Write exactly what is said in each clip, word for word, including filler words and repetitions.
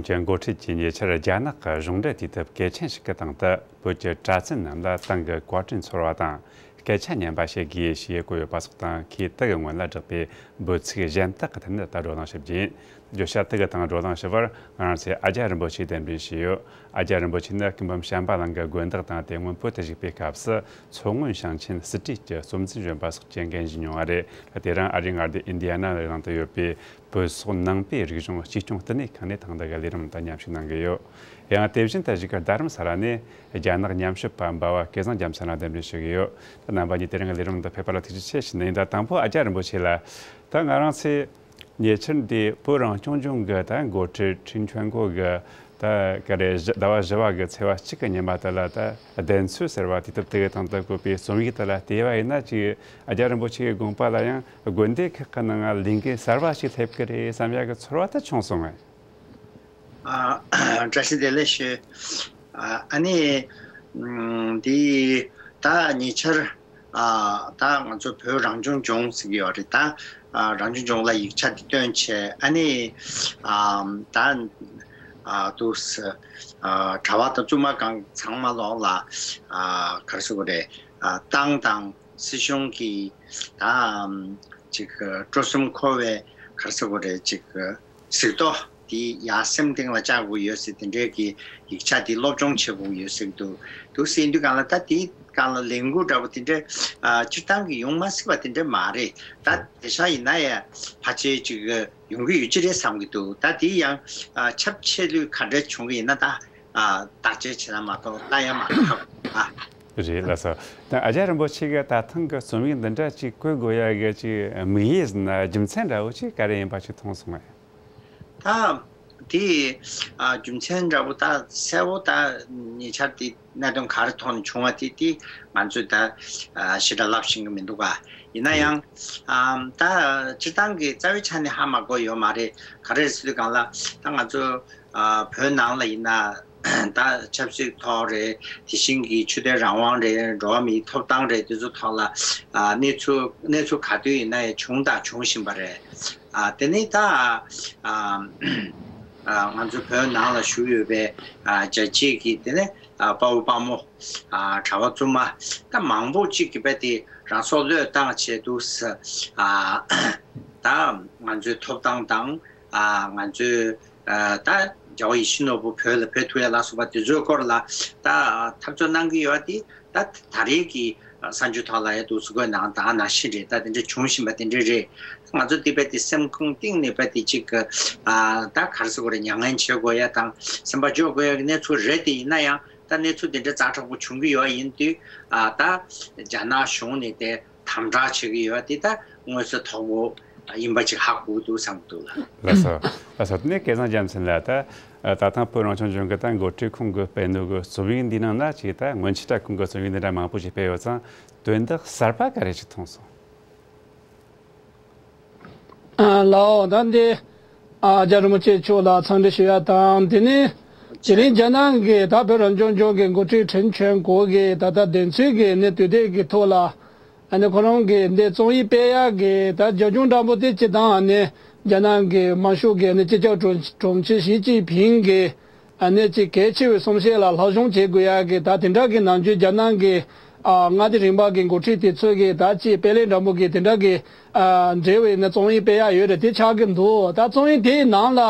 ཀྱི་འགོ་ཁྲིད་ཀྱིས་ཉེ་ཆར་རྒྱ་ནག་གི་གཞུང་འབྲེལ་དུས་དེབ་གལ་ཆེན་ཞིག་གི་སྟེང་དུ། བོད་ཀྱི་གྲྭ་བཙུན་རྣམས་ལ་ཏང་གི་བཀའ་དྲིན་ཚོར་བ་དང་སྐད་ཆ་སྙན་པ་བཤད་དགོས་ཞེས་བཀོད་ཡོད་པ་སོགས་དང་། ཁོས་དེ་གི་སྔོན་ལ་བསྒྲགས་པའི་འབོད་ཚིག་གཞན་དག་གི་ཐད་ནས་ད་བགྲོ་གླེང་ཞུ་རྒྱུ་ཡིན། བརྗོད་བྱ་དེ་གི་སྟེང་བགྲོ་གླེང་ཞུ་བར་ང་རང་ཚོས་ཨ་ཅག་རིན་པོ་ཆེ་གདན་འདྲེན་ཞུས་ཡོད། ཨ་ཅག་རིན་པོ་ཆེ་ནི་སྐུ་འབུམ་བྱམས་པ་གླིང་གི་དགོན་བདག་དང་། དེ་སྔོན་བོད་དུ་བཞུགས་པའི་སྐབས་སུ་མཚོ་སྔོན་ཞིང་ཆེན་སྲིད་གྲོས་ཀྱི་གཙོ་འཛིན་གཞོན་པ་སོགས་ཀྱི་འགན་བཞེས་མྱོང་བ་རེད། དེ་རིང་ཨ་རིའི་མངའ་སྡེ་ཨིན་ཌི་ཡ་ན་ནང་དུ་ཡོད་པའི་བོད་སོག་ནང་པའི་རིག་གཞུང་གཅེས་སྐྱོང་བསྟི་གནས་ཁང་ནས་ཐེངས་འདི་གི་ལས་རིམ་དང་མཉམ་ཞུགས་གནང་གི་ཡོད། ཡང་དེ་བཞིན་དུ་གཞིས་ཀ་རྡ་རམ་ས་ལ་ནས་རྒྱ་ནག་ཉམས་ཞིབ་པ་འབའ་བ་སྐལ་བཟང་རྒྱ་མཚོ་ལ་གདན་འདྲེན་ཞུ་གི་ཡོད། ད་རྣམ་པ་གཉིས་དེ་རིང་གི་ལས་རིམ་འདི་ཕེབས་པ་ལ་ཐུགས་རྗེ་ཆེ་ཞུ་ནི་ཡིན། ད་དང་པོ་ཨ་ཅག་རིན་པོ་ཆེ་ལ། ད་ང་རང་ཚོས་ཉེ་ཆར་འདི་བོད་རང་སྐྱོང་ལྗོངས་ཀྱི་ད་འགོ་ཁྲིད་ཁྲིན་ཆོན་གོ་གི་ད་ག་རེ་བཞི་ཟླ་བ་བཞི་བ་གི་ཚེས་པ་གཅིག་གི་ཉིན་མ་དེ་ལ་ད་བདེན་འཚོལ་ཟེར་བ་དུས་དེབ་དེ་གི་སྟེང་དུ་བཀོད་པའི་རྩོམ་ཡིག་དེ་ལ་བལྟས་པ་ཡིན་ན། ཅིག་ཨ་ཅག་རིན་པོ་ཆེ་གི་དགོངས་པ་ལ་ཡང་དགོན་སྡེ་ཁག་གི་ནང་ལས་འགན་གསར་བ་ཞིག་སླེབས་ཀྱི་རེད་བསམ་ཡག་གི་ཚོར་བ་དེ་བྱུང་སོང་ངས། ཨ། བཀྲ་ཤིས་བདེ་ལེགས་ཞུ། ཨ་ནི་འདི་ད་ཉེ་ཆར། ཨ། ད་ང་ཚོ་བོད་རང་སྐྱོང་ལྗོངས་ཟེར་གྱི་ཡོད་རེད། ད་ཨ་རང་སྐྱོང་ལྗོངས་ལ་ཡིག་ཆ་འདི་བཏོན་བྱས། ཨ་ནི་ཨ་ད་ཨ་དུ་ཨ་གྲྭ་པ་དང་བཙུན་མ་གང་ཚང་མ་ལོག་ལ་ཨ་ག་རེ་ཟེར་དགོས་རེད། ཨ་ཏང་དང་སྲིད་གཞུང་གི་ད་ཅིག་སྤྲོ་སེམས་འཁོལ་བའི་ག་རེ་ཟེར་དགོས་རེད། ཅིག་གཟིགས་རྟོག་དེ་ཡར་སེམས་གཏིང་ལ་བཅངས་དགོས་ཡོད་ཟེར། དེ་འདྲའི་གི་ཡིག་ཆ་དེ་སློབ་སྦྱོང་བྱེད་དགོས་ཡོད་ཟེར་གྱི་འདུག་འདུག་ཟེར་དུས་སྒང་ལ། ད་དེའི་སྒང་ལ་ལས་འགུལ་འདྲ་པོ་དེ་འདྲ་ཨ་སྤྱིར་བཏང་གི་ཡོང་མ་སྲིད་པ་དེ་འདྲ་མ་རེད། ད་དེང་སང་ཡིན་ན་ཡང་ཕལ་ཆེར་ཅིག་ཡོང་གི་ཡོད་ཀྱི་རེད་བསམ་གྱི་འདུག་ད་དེ་ཡང་ཨ་ཁྱབ་ཆེ་ལོས་ག་འདྲ་བྱུང་གི་ཡིན་ན། ད་ཨ་བརྟག་དཔྱད་བྱེད་ན་མ་གཏོགས་ལྟ་ཡ་མ་ཐག་ཨ། རེད་ལགས་སོ། ད་ཨ་ཅག་རིན་པོ་ཆེ་གིས་ད་ཐེངས་ཀྱི་རྩོམ་ཡིག་འདི་འདྲ་ཅིག་བཀོད་དགོས་ཡ་གི་ཅིག་དམིགས་ཡུལ་ཟེར་ན་རྒྱུ་མཚན་འདྲ་བོ་ཅིག་ག་རེ་ཡིན་པ་ཅིག་མཐོང་སོང་ངས། ད་དེ་ཨ་རྒྱུ་མཚན་འདྲ་བོ་ད་གསལ་བོ་ད་ཉེ་ཆར་དེ་གནད་དོན་ག་རེ་ཐོག་ནས་བྱུང་བ་དེ་དེ་ང་ཚོས་ད་ཨ་ཞེ་དྲག་ལབ་ཤེས་ཀྱི་མི་འདུག་ག་ཡིན་ན་ཡང་ཨ་ད་སྤྱིར་བཏང་གི་རྩ་བའི་ཆ་ནས་ཧ་མ་གོ་ཡོད་མ་རེད། ག་རེ་རེད་ཟེར་དུས་སྒང་ལ། ད་ང་ཚོ་ཨ་བོད་ནང་ལ་ཡིན་ན་ད་ཆབ་སྲིད་ཐོག་རེད། དེ་བཞིན་གྱི་ཆོས་དད་རང་དབང་རེད། འགྲོ་བ་མིའི་ཐོབ་ཐང་རེད། དེ་ཚོ་ཐོག་ལ་ཨ་གནས་ཚུལ་གནས་ཚུལ་ག་དུས་ཡིན་ན་ཡང་བྱུང་དང་འབྱུང་བཞིན་པ་རེད། ཨ་དེ་ནས་ད་ཨ་ཨ་ང་ཚོ་བོད་ནང་ལ་བཞུགས་ཡོད་པའི་ཨ་རྒྱལ་གཅེས་ཀྱི་དེ་ནས་ཨ་དཔའ་བོ་དཔའ་མོ། ཨ་གྲྭ་པ་བཙུན་མ་ད་མང་པོ་ཅིག་གིས་རྦད་དེ་རང་སྲོག་བློས་བཏང་བྱས་འདུག་ཟེར། ཨ་ད་ང་ཚོའི་ཐོབ་ཐང་དང་། ཨ་ང་ཚོའི་ཨ་ད་རྒྱལ་བ་ཡིད་བཞིན་ནོར་བུ་བོད་ལ་ཕེབས་ཐུབ་ཡ་ལ་སོགས་པ་དེ་ཚོའི་སྐོར་ལ་ད་འཐབ་རྩོད་གནང་གི་ཡོད་དེ། ད་ད་རེས་ཀྱི་གསར་འགྱུར་ཐོག་ལ་ཡ་འདུག་སེ་བཀོད་གནང་དང་ནང་བཞིན་རེད། ད་དེ་འདྲ་བྱུང་བཞིན་པ་དེ་འདྲ་རེད། ང་ཚོ་དེ་རྦད་དེ་སེམས་ཁོང་གཏིང་ནས་རྦད་དེ་ཅིག་ཨ་ད་ག་རེ་ཟེར་དགོས་རེད། མྱ་ངན་བྱེད་དགོས་ཡ་དང་སེམས་པ་སྐྱོ་དགོས་ཡ་གི་གནས་ཚུལ་རེད། དེ་ཡིན་ན་ཡང་ད་གནས་ཚུལ་དེ་འདྲ་ཛ་དྲག་པོ་བྱུང་གི་ཡོད་ཡིན་དུས། ཨ་ད་རྒྱ་ནག་གཞུང་ནས་དེ་དམ་དྲག་བྱེད་ཀྱི་ཡོད་དེ་ད་མངོན་གསལ་དོད་པོ་ཡིན་པ་ཅིག་ཧ་གོ་གི་འདུག་བསམ་གྱི་འདུག་ལགས། ལགས་སོ། ལགས་སོ། དེ་ནས་སྐལ་བཟང་རྒྱལ་མཚན་ལགས། ད་ད་ཐེངས་བོད་རང་སྐྱོང་ལྗོངས་ཀྱི་ད་འགོ་ཁྲིད་ཁོང་གིས་སྤེལ་ནོ་གི་རྩོམ་ཡིག་འདིའི་ནང་ན་ཅིག་ད་སྔོན་ཆད་ད་ཁོང་གིས་རྩོམ་ཡིག་འདི་འདྲ་མང་པོ་ཞིག་སྤེལ་ཡོད་ཙང་། དོན་དག་གསར་པ་ག་རེ་ཞིག་མཐོང་སོང་། ཨ་ལའོ། ད་འདི་ཨ་རྒྱལ་བ་རིན་པོ་ཆེ་མཆོག་ལ་འཚམས་འདྲི་ཞུ་ཡ་དང་། དེ་ནས་དེ་རིང་རྒྱ་ནག་གི་ད་བོད་རང་སྐྱོང་ལྗོངས་ཀྱི་འགོ་ཁྲིད་ཁྲེན་ཆོན་གོ་གིས་ད་ལྟ་བདེན་འཚོལ་གྱི་ནི་དུས་དེབ་ཀྱི་ཐོག་ལ། ཨ་ནི་ཁོ་རང་གིས་འདི་རྩོམ་ཡིག་སྤེལ་ཡག་གི་ད་རྒྱབ་ལྗོངས་འདྲ་པོ་དེ་སྤྱིར་བཏང་ཨ་ནི་རྒྱ་ནག་གི་དམར་ཤོག་གི་ཨ་ནི་སྤྱི་ཁྱབ་དྲུང་དྲུང་ཆེ་ཞི་ཅིན་ཕིང་གིས་ཨ་ནི་ཅིག་གལ་ཆེ་བའི་གསུང་བཤད་ལ་སློབ་སྦྱོང་བྱེད་དགོས་ཡག་གི་ད་དེ་འདྲ་གི་ནམ་རྒྱུན་རྒྱ་ནག་གི་ཨ་མངའ་སྡེ་རིམ་པ་གི་འགོ་ཁྲིད་དེ་ཚོ་གིས་ད་ཅིག་དཔེ་ལེགས་འདྲ་པོ་གི་དེ་འདྲ་གི་ཨ་འབྲེལ་བའི་ནི་རྩོམ་ཡིག་སྤེལ་ཡག་ཡོད་རེད། དེ་ཆགས་ཀྱི་འདུག་ད་རྩོམ་ཡིག་དེའི་ནང་ལ།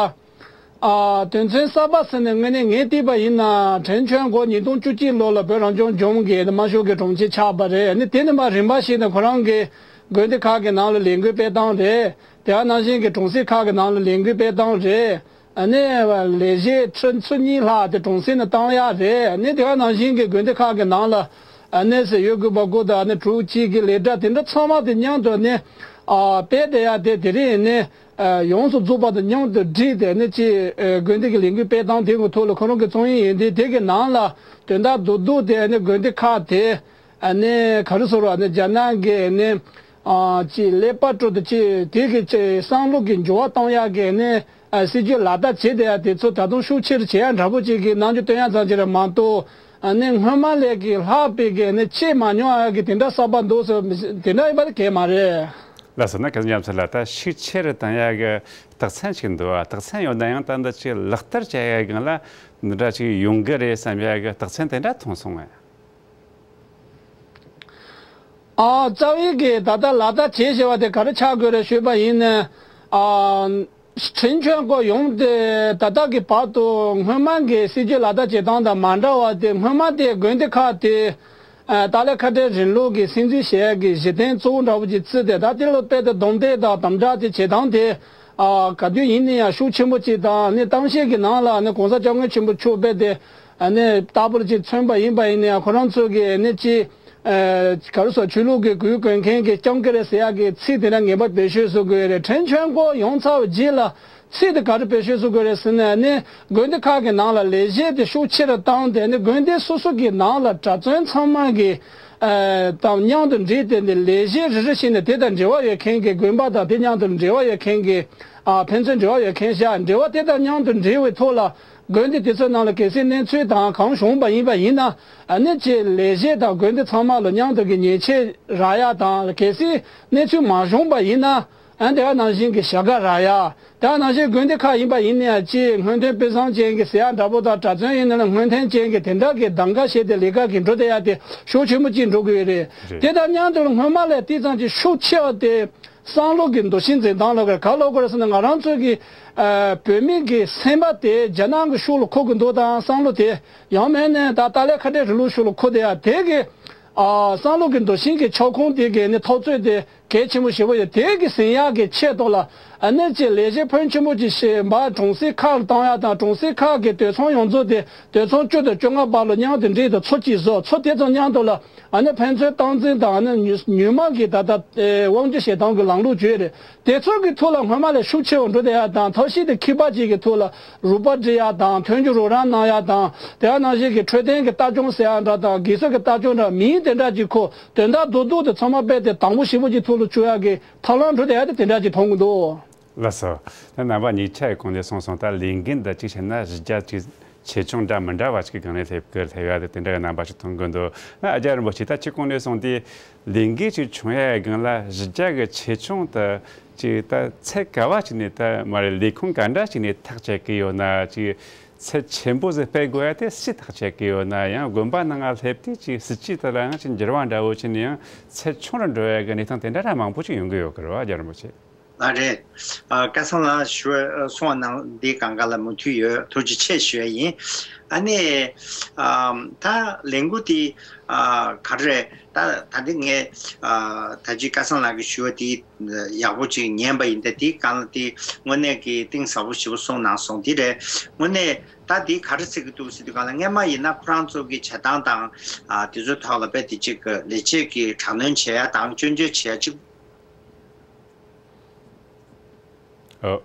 ཨ་དོན་ཚན་གསར་པ་ཟེར་ནས་དངོས་གནས་ངས་བལྟས་པ་ཡིན་ན། ཁྲེན་ཆོན་གོ་ཉིས་སྟོང་བཅུ་གཅིག་ལོ་ལ་བོད་རང་སྐྱོང་ལྗོངས་ཀྱི་དམར་ཤོག་གི་དྲུང་ཆེ་ཆགས་པ་རེད། ཨ་ནི་དེ་ནས་མར་རིམ་པ་བཞིན་དུ་ཁོ་རང་གི་དགོན་སྡེ་ཁག་གི་ནང་ལ་ལས་འགུལ་སྤེལ་སྟངས་རེད། དེ་ག་ནང་བཞིན་གྱི་གྲོང་གསེབ་ཁག་གི་ནང་ལ་ལས་འགུལ་སྤེལ་སྟངས་རེད། ཨ་ནི་ལས་བྱེད་ཁྲི་ཚོ་གཉིས་ལྷག་དེ་གྲོང་གསེབ་ནས་བཏང་ཡག་རེད། ཨ་ནི་དེ་ག་ནང་བཞིན་གྱི་དགོན་སྡེ་ཁག་གི་ནང་ལ་ཨ་ནི་ཟེར་ཡོད་དགོས་པ་དགོས་དང་། ཨ་ནི་དྲུག་གཅིག་གི་ལས་གྲྭ་དེ་འདྲ་ཚང་མ་དེ་མཉམ་དུ་ནི་ཨ་སྤེལ་བསྡད་ཡག་དེ་དེ་རིང་ནི། ཨ་ཡོངས་སུ་རྫོགས་པ་དང་མཉམ་དུ་བསྒྲིལ་ཏེ་ནི་ཅིག་ཨ་དགོན་སྡེ་གི་ལས་འགུལ་སྤེལ་སྟངས་དེ་གི་ཐོག་ལ་ཁོ་རང་གི་རྩོམ་ཡིག་ཡིན་དུས། དེ་གི་ནང་ལ་དོན་དག་རྡོག་རྡོག་དེ་ནི་དགོན་སྡེ་ཁག་དེ་ཨ་ནི་ག་རེ་ཟེར་བ་ནི་རྒྱ་ནག་གི་ནི་ཨ་ཅིག་ཀླད་པ་སྤྲོ་དེ་ཅིག་དེ་གི་ཅིག་བསམ་བློ་གི་འགྱུར་བ་གཏོང་ཡག་གི་ནི་ཨ་སྲིད་ཇུས་ལག་བསྟར་བྱེད་བསྡད་ཡག་དེ་ཚོ་ད་དུང་ཤུགས་ཆེ་རུ་བྱེད་ཡག་འདྲ་པོ་ཅིག་གི་རྣམ་འགྱུར་སྟོན་ཡག་ཙམ་ཅིག་རེད་མ་གཏོགས། ཨ་ནི་སྔོན་མ་ལས་ཀྱི་ལྷག་པའི་གི་ནི་བྱེད་མ་མྱོང་ཡག་གི་དེ་འདྲ་གསར་པ་འདུག་ཟེར་དེ་འདྲ་ཡིན་པ་དེ་གས་མ་རེད། ལགས་སོ། ན་སྐལ་བཟང་རྒྱ་མཚོ་ལགས། ད་ཤུགས་ཆེ་རུ་བཏང་ཡག་གི་རྟགས་མཚན་ཞིག་འདུག་བ། རྟགས་མཚན་ཡོད་ན་ཡང་ད་འདི་ཅིག་ལག་བསྟར་བྱ་ཡག་སྒང་ལ་འདི་འདྲ་ཅིག་ཡོང་གི་རེད་བསམ་ཡག་གི་རྟགས་མཚན་དེ་འདྲ་མཐོང་སོང་ངས། ཨ། རྩ་བའི་གི་ད་ལྟ་ལག་བསྟར་བྱེད་བཞིན་པ་དེ་ག་རེ་ཆགས་དགོས་རེད་ཞུས་པ་ཡིན་ན། ཨ། ཁྲིན་ཆོན་ཀོ་ཡོང་དེ་ད་ལྟ་གི་བར་དུ་སྔོན་མ་གི་སྲིད་ཇུས་ལག་བསྟར་བྱེད་སྟངས་དང་མ་འདྲ་བ་དེ། སྔོན་མ་དེ་དགོན་སྡེ་ཁག་དེ་ཨ་ཏཱ་ལའི་ཁ་བྲལ་རིང་ལུགས་ཀྱི་སྲིད་འཛིན་བྱེད་ཡག་གི་གཞི་རྟེན་གཙོ་བོ་འདྲ་བོ་ཅིག་བརྩིས་ཏེ། ད་དེ་ལ་དཔེ་དེ་སྡོམ་འདེགས་དང་དམ་དྲག་དེ་བྱེད་སྟངས་དེ། ཨ། ག་དུས་ཡིན་ན་ཡང་ཤུགས་ཆེན་པོ་ཅིག་དང་། ནི་གཏམ་བཤད་ཀྱི་ནང་ལ་ནི་༸གོང་ས་༸སྐྱབས་མགོན་ཆེན་པོ་མཆོག་དཔེ་དེ་ཨ་ནི་ལྟ་བུར་ཅིག་མཚོན་པ་ཡིན་པ་ཡིན་ན་ཡང་། ཁོ་རང་ཚོ་གི་ནི་ཅིག་ཨ། ག་རེ་ཟེར། ཆོས་ལུགས་ཀྱི་གུས་གུས་མཁན་གྱིས་སྐྱོང་གི་རེད་ཟེར་ཡག་གི་ཚིག་དེ་འདྲ་ངེས་པར་བེད་སྤྱོད་བཟོ་དགོས་རེད། ཁྲིན་ཆོན་ཀོ་ཡོང་ཚར་བའི་རྗེས་ལ་ཚིག་དེ་ག་རེ་བེད་སྤྱོད་བཟོ་དགོས་རེད་ཟེར་ན། ནི་དགོན་སྡེ་ཁག་གི་ནང་ལ་ལས་བྱེད་དེ་ཤུགས་ཆེ་རུ་བཏང་སྟེ། ནི་དགོན་སྡེ་སོ་སོ་གི་ནང་ལ་གྲྭ་བཙུན་ཚང་མ་གི་ཨ་དང་མཉམ་དུ་འགྲིག་སྟེ། ནི་ལས་བྱེད་རེ་རེ་བཞིན་ནི་དེ་དང་འབྲེལ་བ་ཡོད་མཁན་གྱི། དགོན་པ་དང་དེ་མཉམ་དུ་འབྲེལ་བ་ཡོད་མཁན་གྱི། ཨ། ཕན་ཚུན་འབྲེལ་བ་ཡོད་མཁན་བཞག་འབྲེལ་བ་དེ་དང་མཉམ་དུ་འབྲེལ་བའི་ཐོག་ལ། དགོན་སྡེ་དེ་ཚོའི་ནང་ལ་གལ་སྲིད་གནས་ཚུལ་དང་གང་བྱུང་བ་ཡིན་པ་ཡིན་ན། ཨ་ནི་ཅིག་ལས་བྱེད་དང་དགོན་སྡེ་ཚང་མ་ལ་མཉམ་དུ་གི་ཉེས་ཆད་རག་ཡག་དང་། གལ་སྲིད་གནས་ཚུལ་མ་བྱུང་བ་ཡིན་ན། ཨ། དེ་ག་ནང་བཞིན་གྱི་བྱ་དགའ་རག་ཡག་དེ་ག་ནང་བཞིན་དགོན་སྡེ་ཁག་ཡིན་པ་ཡིན་ན་ཡང་ཅིག་སྔོན་ཐོན་དཔེ་བཟང་ཅན་གྱི་ཟེར་ཡག་འདྲ་པོ་དང་། གྲྭ་བཙུན་ཡིན་ན་ལ་སྔོན་ཐོན་ཅན་གྱི་དེ་འདྲ་གི་གདམ་ག་བྱས་ཏེ་ལས་ཀ་གི་འགྲོ་བསྡད་ཡག་དེ་ཤུགས་ཆེན་པོ་ཅིག་འགྲོ་གི་ཡོད་རེད། རེད། དེ་དང་མཉམ་དུ་སྔོན་མ་ལས་དེ་ཙམ་ཅིག་ཤུགས་ཆེ་བ་དེ། བསམ་བློ་གི་འདུ་ཤེས་འཛིན་སྟངས་ལ་ག་ལབ་དགོས་རེད་ཟེར་ན། ང་རང་ཚོ་གི་ཨ་བོད་མི་གི་སེམས་པ་དེ་རྒྱ་ནག་གི་ཤུགས་ལ་འཁོར་གི་འདུག་དང་། བསམ་བློ་དེ་ཡང་མིན་ན་ད་ཏཱ་ལའི་ཁ་བྲལ་རིང་ལུགས་ཤུགས་ལ་འཁོར་བསྡད་ཡག་དེ་གི། ཨ། བསམ་བློ་གི་འདུ་ཤེས་ཀྱི་ཁྱབ་ཁོངས་དེ་གི་ནི་འཐབ་རྩོད་དེ་གལ་ཆེན་པོ་ཞེ་པོ་ཡོད། དེ་གི་ཟིན་ཡག་གི་ཆེད་དུ་ལ། ཨ་ནི་ཅིག་ལས་བྱེད་ཕོན་ཆེན་པོ་ཅིག་ཞིག་འབའ་གྲོང་གསེབ་ཁག་ལ་བཏང་ཡག་དང་། གྲོང་གསེབ་ཁག་གི་དུད་ཚང་ཡོངས་རྫོགས་དེ་དུད་ཚང་བཅུ་དང་བཅོ་ལྔ་བར་ལ་མཉམ་དུ་འདྲེས་དང་ཚོ་གཅིག་བཟོ། ཚོ་དེ་ཚོ་མཉམ་དུ་ལ་ཨ་ནི་ཕན་ཚུན་སྟངས་འཛིན་དང་། ཨ་ནི་མྱུར་མྱུར་མ་གི་ད་ལྟ་དབང་སྒྱུར་བྱེད་སྟངས་ཀྱི་ལམ་ལུགས་བརྗོད་རེད། དེ་ཚོ་གི་ཐོག་ལ་སྔོན་མ་ལས་ཤུགས་ཆེ་བ་འགྲོ་བསྡད་ཡག་དང་། ཐབས་ཤེས་དེ་ཁྱད་པར་ཅན་གྱི་ཐོག་ལ་རོགས་པ་སྒྲིག་ཡག་དང་། མཐུན་འགྱུར་རོགས་རམ་གནང་ཡག་དང་། དེ་ག་ནང་བཞིན་གྱི་འཕྲོད་བསྟེན་གྱི་ལྟ་སྐྱོང་ཟེར་ཡག་འདྲ་དང་། གེ་སར་གྱི་ལྟ་སྐྱོང་འདྲ། མིའི་དེ་འདྲ་ཅིག་ཁོ་དོན་དག་རྡོག་རྡོག་དེ་ཚང་མ་རྦད་དེ་དང་པོ་ཞེ་པོ་ཅིག་ཐོག་ལ་བཅུག་ཡག་གི་ཐབས་ལམ་འགྲོ་བསྡད་ཡག་དེ་དེ་འདྲ་ཅིག་མཐོང་གི་འདུག་ལགས་སོ། ད་རྣམ་པ་གཉིས་ཆ་ཡི་གོང་ནས་གསུངས་སོང་། ད་ལས་འགན་འདི་གཅིག་བྱས་ན་གཞི་རྒྱ་གཅིག་ཆེ་ཆུང་འདྲ་མི་འདྲ་བ་ཞིག་གི་སྒང་ནས་སླེབས་ཀྱི་སླེབས་ཡ་དེ་དེ་འདྲ་གི་རྣམ་པ་ཞིག་མཐོང་གི་འདུག་ཨ། རྒྱ་རིན་པོ་ཆེ། ད་ཁྱེད་གོང་ནས་གསུངས་དེ་ལས་འགན་ཞིག་བྱུང་ཡ་གི་སྒང་ལ་གཞི་རྒྱ་གི་ཆེ་ཆུང་དེ་ཅིག་ད་ཚད་ག་བ་ཞིག་ནས། ད་མ་རེད། ལས་ཁུངས་ག་འདྲ་ཞིག་ནས་ཐག་བཅད་ཀྱི་ཡོད་ན། ཅིག་ཚད་ཆེན་པོ་ཟིག་སྤེལ་དགོས་ཡ་དེ་སུས་ཐག་བཅད་ཀྱི་ཡོད་ན། ཡང་དགོན་པ་ནང་ང་སླེབས་དུས་ཅིག་སྲིད་ཇུས་དེ་ལ་ཡང་ཅིག་འགྱུར་བ་འདྲ་བོ་ཕྱིན་ནས་ཡང་ཚད་ཆུང་རུ་འགྲོ་ཡ་གི་གནས་སྟངས་དེ་འདྲ་ར་མང་པོ་ཅིག་ཡོང་གི་ཡོད་ཀྱི་རེད་བ། རྒྱ་རིན་པོ་ཆེ། ལགས་རེད། ཨ། སྐལ་བཟང་ལགས་ཞུ་བ་གསུངས་པ་ནང་འདི་གང་ག་ལ་མུ་མཐུད་ཡོད། ཐུགས་རྗེ་ཆེ་ཞུ་ཡ་ཡིན། ཨ་ནི། ཨ། ད་ལས་འགུལ་འདི། ཨ། ག་རེ་རེད། ད་ད་འདི་ངས། ཨ། ད་ཅི་སྐལ་བཟང་ལགས་ཀྱིས་ཞུ་བ་འདི་ཡག་པོ་ཅིག་ཉན་པ་ཡིན། ད་འདི་གང་ལ་འདི་དངོས་གནས་ཀྱི་གཏིང་ཟབ་པོ་ཞེ་པོ་གསུངས་གནང་སོང་། འདི་རེད། དངོས་གནས་ད་འདི་ག་རེ་ཟེར་གྱི་འདུག་ཟེར་དུས་སྒང་ལ། སྔན་མ་ཡིན་ན་ཁོ་རང་ཚོ་གི་བྱེད་སྟངས་དང་། ཨ། དེ་ཚོའི་ཐོག་ལ་རྦད་དེ་ཅིག་ལས་བྱེད་ཀྱི་དྲག་གནོན་བྱེད་ཡ་དང་སྐྱོན་བརྗོད་བྱེད་ཡ་ཅིག་ཨོ།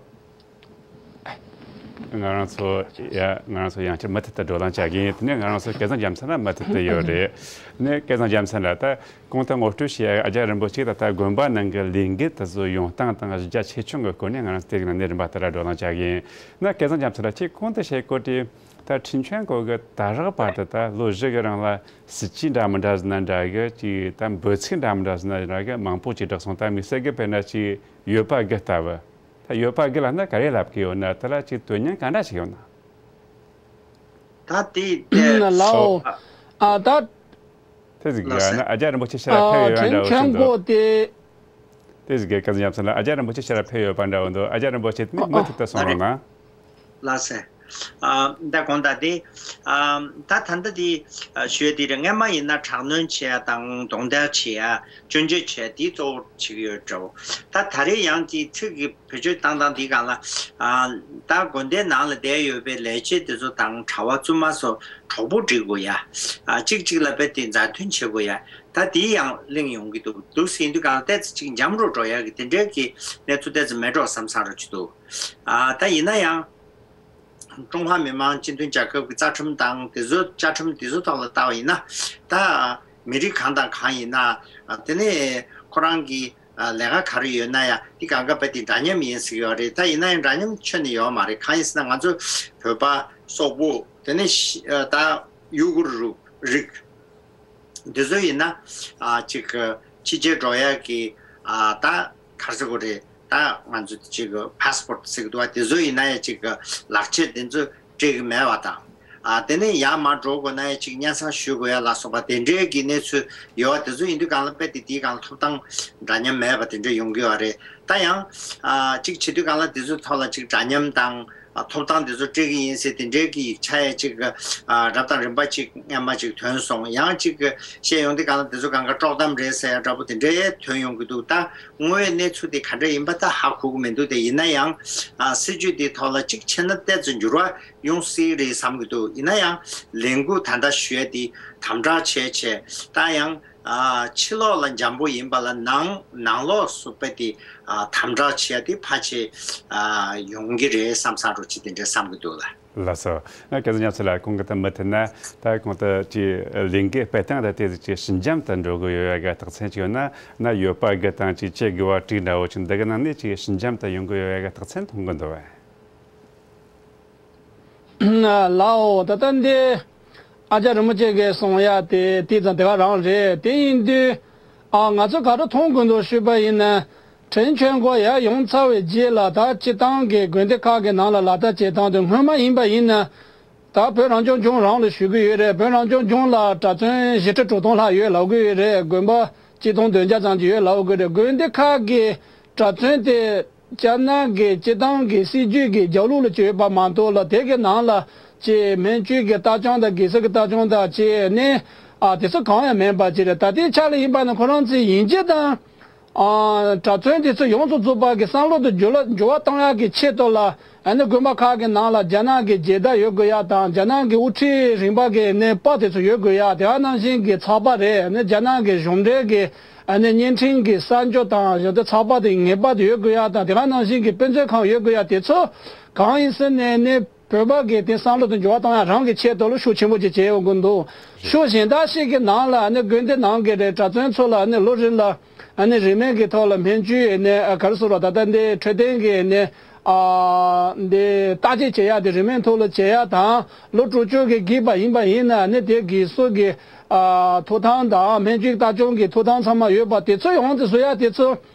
ང་རང་ཚོ་ཡ། ང་རང་ཚོ་ཡང་བསྐྱར་མུ་མཐུད་དུ་བགྲོ་གླེང་བྱ་གི་ཡིན། དེ་ནས་ང་རང་ཚོ་སྐལ་བཟང་རྒྱལ་མཚན་ལ་མུ་མཐུད་དུ་ཡོད་རེད། ནས་སྐལ་བཟང་རྒྱལ་མཚན་ལགས། ད་གོང་དུ་ངོ་སྤྲོད་བྱས་ཡ། ཨ། རྒྱ་རིན་པོ་ཆེ་ད་ལྟ་དགོན་པ་ནང་གི་ལས་འགུལ་དེ་ཚོ་ཡོང་སྟངས་དང་གཞི་རྒྱ་ཆེ་ཆུང་གི་སྐོར་ནས་ང་རང་ཚོ་དེ་རིང་ནས་རིམ་པ་ལྟར་བགྲོ་གླེང་བྱ་གི་ཡིན། ན་སྐལ་བཟང་རྒྱལ་མཚན་ལགས། ཁྱེད་གོང་དུ་བཤད་སྐོར་དེ། ད་ཁྲིན་ཆོན་ཀོ་གི་ད་རག་བར་དུ་ད་ལོ་བཞི་གི་རིང་ལ་སྲིད་ཇུས་འདྲ་མི་འདྲ་ཟེར་ན་འདྲ་གི། ཅིག་ད་འབོད་ཚིག་འདྲ་མི་འདྲ་ཟེར་ན་འདྲ་གི་མང་པོ་ཅིག་བསྒྲགས་སོང་། ད་དམིགས་བསལ་གི་དཔེར་ན་ཅིག་ཡོད་པ་གི་ལྟ་བུ། ད་ཡོད་པ་གི་ལབ་ན་ག་རེ་ལབ་གི་ཡོད་ན། དེ་ལ་ཅིག་དོན་སྙིང་ག་འདྲ་ཞིག་ཡོད་ན། ད་དེ་དེ་ལའོ། ཨ། ད་དེ་ཟིག་གི་ལགས་སེ། ན་ཨ། རྒྱ་རིན་པོ་ཆེ་ཕྱིར་ར་ཨ། ཕེབས་ཡོད་ཁྲིན་འདྲ་བོ་ཆོན་ཞིག་འདུག་ཀོ་དེ། དེ་ཟིག་གི་སྐལ་བཟང་རྒྱལ་མཚན་ལགས། ཨ། རྒྱ་རིན་པོ་ཆེ་ཕྱིར་ར་ཕེབས་ཡོད་པ་འདྲ་བོ་འདུག་ཨ། རྒྱ་རིན་པོ་ཆེ་མུ་ཨ། མུ་མཐུད་དུ་གསུང་རོགས་གནང་། ལགས་སེ། ཨ། ད་གོང་ད་དེ། ཨ། ད་ད་ལྟ་དེ་ཞུ་ཡ་དེ་རེད། སྔན་མ་ཡིན་ན་དྲག་གནོན་བྱེད་ཡ་དང་། རྡུང་རྡེག་བྱེད་ཡ། སྐྱོན་བརྗོད་བྱེད་ཡ་དེ་གཙོ་བོར་བྱེད་ཀྱི་ཡོད་འདྲ་བོ། ད་ད་རེས་ཡང་དེ་ཚིག་གི་བེད་སྤྱོད་བཏང་སྟངས་དེའི་སྒང་ལ། ཨ། ད་དགོན་སྡེའི་ནང་ལ་བསྡད་ཡོད་པའི་ལས་བྱེད་དེ་ཚོ་དང་གྲྭ་བ་བཙུན་མ་ཚོ་གྲོགས་པོ་སྒྲིག་དགོས་ཡ། ཨ། གཅིག་གཅིག་ལ་རྦད་དེ་མཛའ་མཐུན་བྱེད་དགོས་ཡ། ད་དེའི་ཡང་གླེང་ཡོང་གི་འདུག་འདུག་ཟེར་དུས་སྒང་ལ་ཏོག་ཙམ་ཅིག་འཇམ་རུ་འགྲོ་ཡ་གི་དེ་འདྲའི་གི་གནས་ཚུལ་ཏོག་ཙམ་མེད་འགྲོ་བསམ་བསམ་རུ་ཅིག་འདུག་ཨ། ད་ཡིན་ན་ཡང་། ཀྲུང་ཧྭ་མི་དམངས་སྤྱི་མཐུན་རྒྱལ་ཁབ་ཀྱི་རྩ་ཁྲིམས་དང་དེ་ཚོ། བཅའ་ཁྲིམས་དེ་ཚོ་ཐོག་ལ་བལྟ་བ་ཡིན་ན། ད་མི་རིགས་གང་དང་གང་ཡིན་ན། དེ་ནས་ཁོ་རང་གི་ལས་ཀ་ག་རེ་ཡོད་ན་ཡང་དེ་གང་ག་རྦད་དེ་འདྲ་མཉམ་ཡིན་ཟེར་གྱི་ཡོད་རེད། ད་ཡིན་ན་ཡང་འདྲ་མཉམ་ཁྱོན་ནས་ཡོད་མ་རེད། གང་ཡིན་ཟེར་ན་ང་ཚོ་བོད་པ་སོག་པོ། དེ་ནས་ཤི། ད་ཡུ་གུར་རིགས། འདི་ཚོ་ཡིན་ན། ཨ། ཅིག་ཕྱི་རྒྱལ་འགྲོ་ཡག་གི། ཨ། ད་ ག་རེ་ཟེར་དགོས་རེད། ད་ང་ཚོ་ཅིག་གི་ཕ་སི་པོར་ཊི་ཟེར་གི་འདུག་བ། དེ་ཚོ་ཡིན་ན་ཡང་ཅིག་གི་ལག་ཁྱེར་དེ་ཚོ་སྤྲད་གི་མེད་པ་དང་། ཨ། དེ་ནས་ཡར་མར་འགྲོ་དགོས་ན་ཡང་ཅིག་སྙན་སེང་ཞུ་དགོས་ཡ་ལ་སོགས་པ་དེ་འདྲའི་གི་གནས་ཚུལ་ཡོད་པ། དེ་ཚོ་ཡིན་དུས་སྒང་ལ་དཔེ་དེ་དེའི་སྒང་ལ་ཐོབ་ཐང་འདྲ་མཉམ་མེད་པ་དེ་འདྲ་ཡོང་གི་ཡོད་རེད། ད་ཡང་ཨ་ཅིག་བྱེད་དུས་སྒང་ལ་དེ་ཚོའི་ཐོག་ལ་ཅིག་འདྲ་མཉམ་དང་། ཨ། ཐོབ་ཐང་དེ་ཚོ་སྤྲད་གི་ཡིན་ཟེར་དེ་འདྲའི་གི་ཡིག་ཆ་ཡ་ཅིག་ཨ་རབ་དང་རིམ་པ་ཅིག་སྔན་མ་ཅིག་ཐོན་སོང་། ཡང་ཅིག་བཤད་ཡོང་དུས་སྒང་ལ་དེ་ཚོ་སྒང་ག་དཀྲོག་གཏམ་རེད་ཟེར་ཡ་འདྲ་པོ་དེ་འདྲའི་ཐོན་ཡོང་གི་འདུག་ད་དངོས་ཡོད་གནས་ཚུལ་དེ་ག་འདྲ་ཡིན་པ་ད་ཧ་གོ་གི་མི་འདུག་དེ་ཡིན་ན་ཡང་། ཨ། སྲིད་ཇུས་དེའི་ཐོག་ལ་ཅིག་བྱས་ན་ཏོག་ཙམ་འགྱུར་བ་ཡོང་སྲིད་རེད་བསམ་གྱི་འདུག་ཡིན་ན་ཡང་ལས་འགུལ་ད་ལྟ་ཞུ་ཡ་དེ་དམ་དྲག་བྱས་བྱས། ད་ཡང་ཨ་ཕྱི་ལོགས་ལ་འཇམ་པོ་ཡིན་པ་ལ་ནང་ནང་ལོགས་སུ་དཔེ་དེ་ཨ་དམ་དྲག་བྱས་ཏེ་ཕལ་ཆེར་ཨ་ཡོང་གི་རེད་བསམ་བསམ་འདྲ་ཅིག་དེ་འདྲ་བསམ་གྱི་འདུག་ལ། ལགས་སོ། ཨ། སྐལ་བཟང་ཉག་ཚེ་ལགས། གོང་གི་ད་མུ་མཐུད་ན་ད་གོང་དུ་ཅིག་ལས་འགུལ་སྤེལ་སྟངས་ད་དེ་ཅིག་ཞི་འཇམ་དུ་འགྲོ་གི་ཡོད་ཡ་གི་རྟགས་མཚན་ཅིག་ཡོད་ན། ན་ཡོད་པ་གི་དང་ཅིག་བྱེད་དགོས་པ་ཅིག་འདྲ་བོ་ཅིག་འདི་གི་ནང་ནས་ཅིག་ཞི་འཇམ་དུ་ཡོང་གི་ཡོད་ཡ་གི་རྟགས་མཚན་མཐོང་གི་འདུག་བས། ལའོ། ད་ལྟ་འདི་ཨ་ཅག་རིན་པོ་ཆེ་གིས་གསུང་ཡ་དེ་དེ་ཙམ་དེ་ག་རང་རེད། དེ་ཡིན་དུས་ཨ་ང་ཚོ་ག་རེ་མཐོང་དགོས་འདུག་ཞུས་པ་ཡིན་ན། བྲན་ཆོས་འཁོར་ཡར་ཡོང་ཚར་བའི་རྗེས་ལ་ད་སྤྱི་བཏང་གི་དགོན་སྡེ་ཁག་གི་ནང་ལ་ལག་བསྟར་བྱེད་སྟངས་དེ་སྔོན་མ་ཡིན་པ་ཡིན་ན། ད་བོད་རང་སྐྱོང་ལྗོངས་རང་ལ་ཞུ་གི་ཡོད་རེད། བོད་རང་སྐྱོང་ལྗོངས་ལ་གྲྭ་བཙུན་བཞི་ཁྲི་དྲུག་སྟོང་ལྷག་ཡོད་ལབ་གི་ཡོད་རེད། དགོན་པ་ཆིག་སྟོང་བདུན་བརྒྱ་ཙམ་ཅིག་ཡོད་ལབ་གི་རེད། དགོན་སྡེ་ཁག་གི་གྲྭ་བཙུན་དེ་རྒྱ་ནག་གི་སྤྱི་བཏང་གི་སྲིད་ཇུས་ཀྱི་རྒྱབ་ལོགས་ལ་ཅིག་ཡོད་པ་མ་གཏོགས་ལ། དེ་གི་ནང་ལ་ཅིག་སྨན་བཅོས་ཀྱི་ལྟ་སྐྱོང་དང་། གེ་སར་གྱི་ལྟ་སྐྱོང་དང་ཅིག་ནི་ཨ་དེ་ཚོ་གང་ཡང་མིན་པ་ཅིག་རེད། ད་ལྟའི་ཆ་ལ་ཡིན་པ་ན་ཁོ་རང་ཚོའི་ཡིན་གཅིག་དང་། ཨ་གྲྭ་བཙུན་དེ་ཚོ་ཡོངས་སུ་རྫོགས་པ་གི་བསམ་བློ་དེ་འགྱུར་བ་འགྱུར་བ་གཏོང་ཡག་གི་ཆེད་དུ་ལ། ཨ་ནི་དགོན་པ་ཁག་གི་ནང་ལ་རྒྱ་ནག་གི་མཇལ་དར་ཡོད་དགོས་ཡག་དང་། རྒྱ་ནག་གི་དབུ་ཁྲིད་རིམ་པ་གི་ནི་པར་དེ་ཚོ་ཡོད་དགོས་ཡག། དེ་ག་ནང་བཞིན་གྱི་ཚགས་པར་རེད། ཨ་ནི་རྒྱ་ནག་གི་གཞུང་འབྲེལ་གྱི་ཨ་ནི་བརྙན་འཕྲིན་གྱི་གསར་འགྱུར་དང་། གཞན་དུ་ཚགས་པར་དེ་ངེས་པར་དུ་ཡོད་དགོས་ཡག་དང་། དེ་ག་ནང་བཞིན་གྱི་དཔེ་མཛོད་ཁང་ཡོད་དགོས་ཡག་དེ་ཚོ་གང་ཡིན་ཟེར་ནས་ནི། བོད་པ་གི་དེ་བསམ་བློ་དེ་འགྱུར་བ་གཏོང་ཡག་རང་གི་ཆེད་དུ་ལ་ཤུགས་ཆེན་པོ་ཅིག་བྱས་ཡོང་གི་འདུག་ཤུགས་གཞན་དག་ཞིག་གི་ནང་ལ་ནི་དགོན་སྡེ་ནང་གི་རེད། གྲྭ་བཙུན་ཚོ་ལ་ནི་ལོ་རེ་ལ་ནི་རིན་མེད་ཀྱི་ཐོག་ལ་སྨན་བཅོས་ནི་ག་རེ་ཟེར་རོ། ད་ལྟ་འདི་འཕྲོད་བསྟེན་གྱི་ནི་ཨ་འདི་བརྟག་དཔྱད་བྱེད་ཡག་དེ་རིན་མེད་ཐོག་ལ་བྱེད་ཡག་དང་། ལོ་དྲུག་ཅུ་གི་བརྒལ་བ་ཡིན་པ་ཡིན་ན་ནི་དེ་གི་སོ་གི་ཨ་ཐོབ་ཐང་དང་། སྨན་བཅོས་ལྟ་སྐྱོང་གི་ཐོབ་ཐང་ཚང་མ་ཡོད་པ་དེ་ཚོ་ཡོངས་སུ་བཟོ་ཡག་དེ་ཚོ་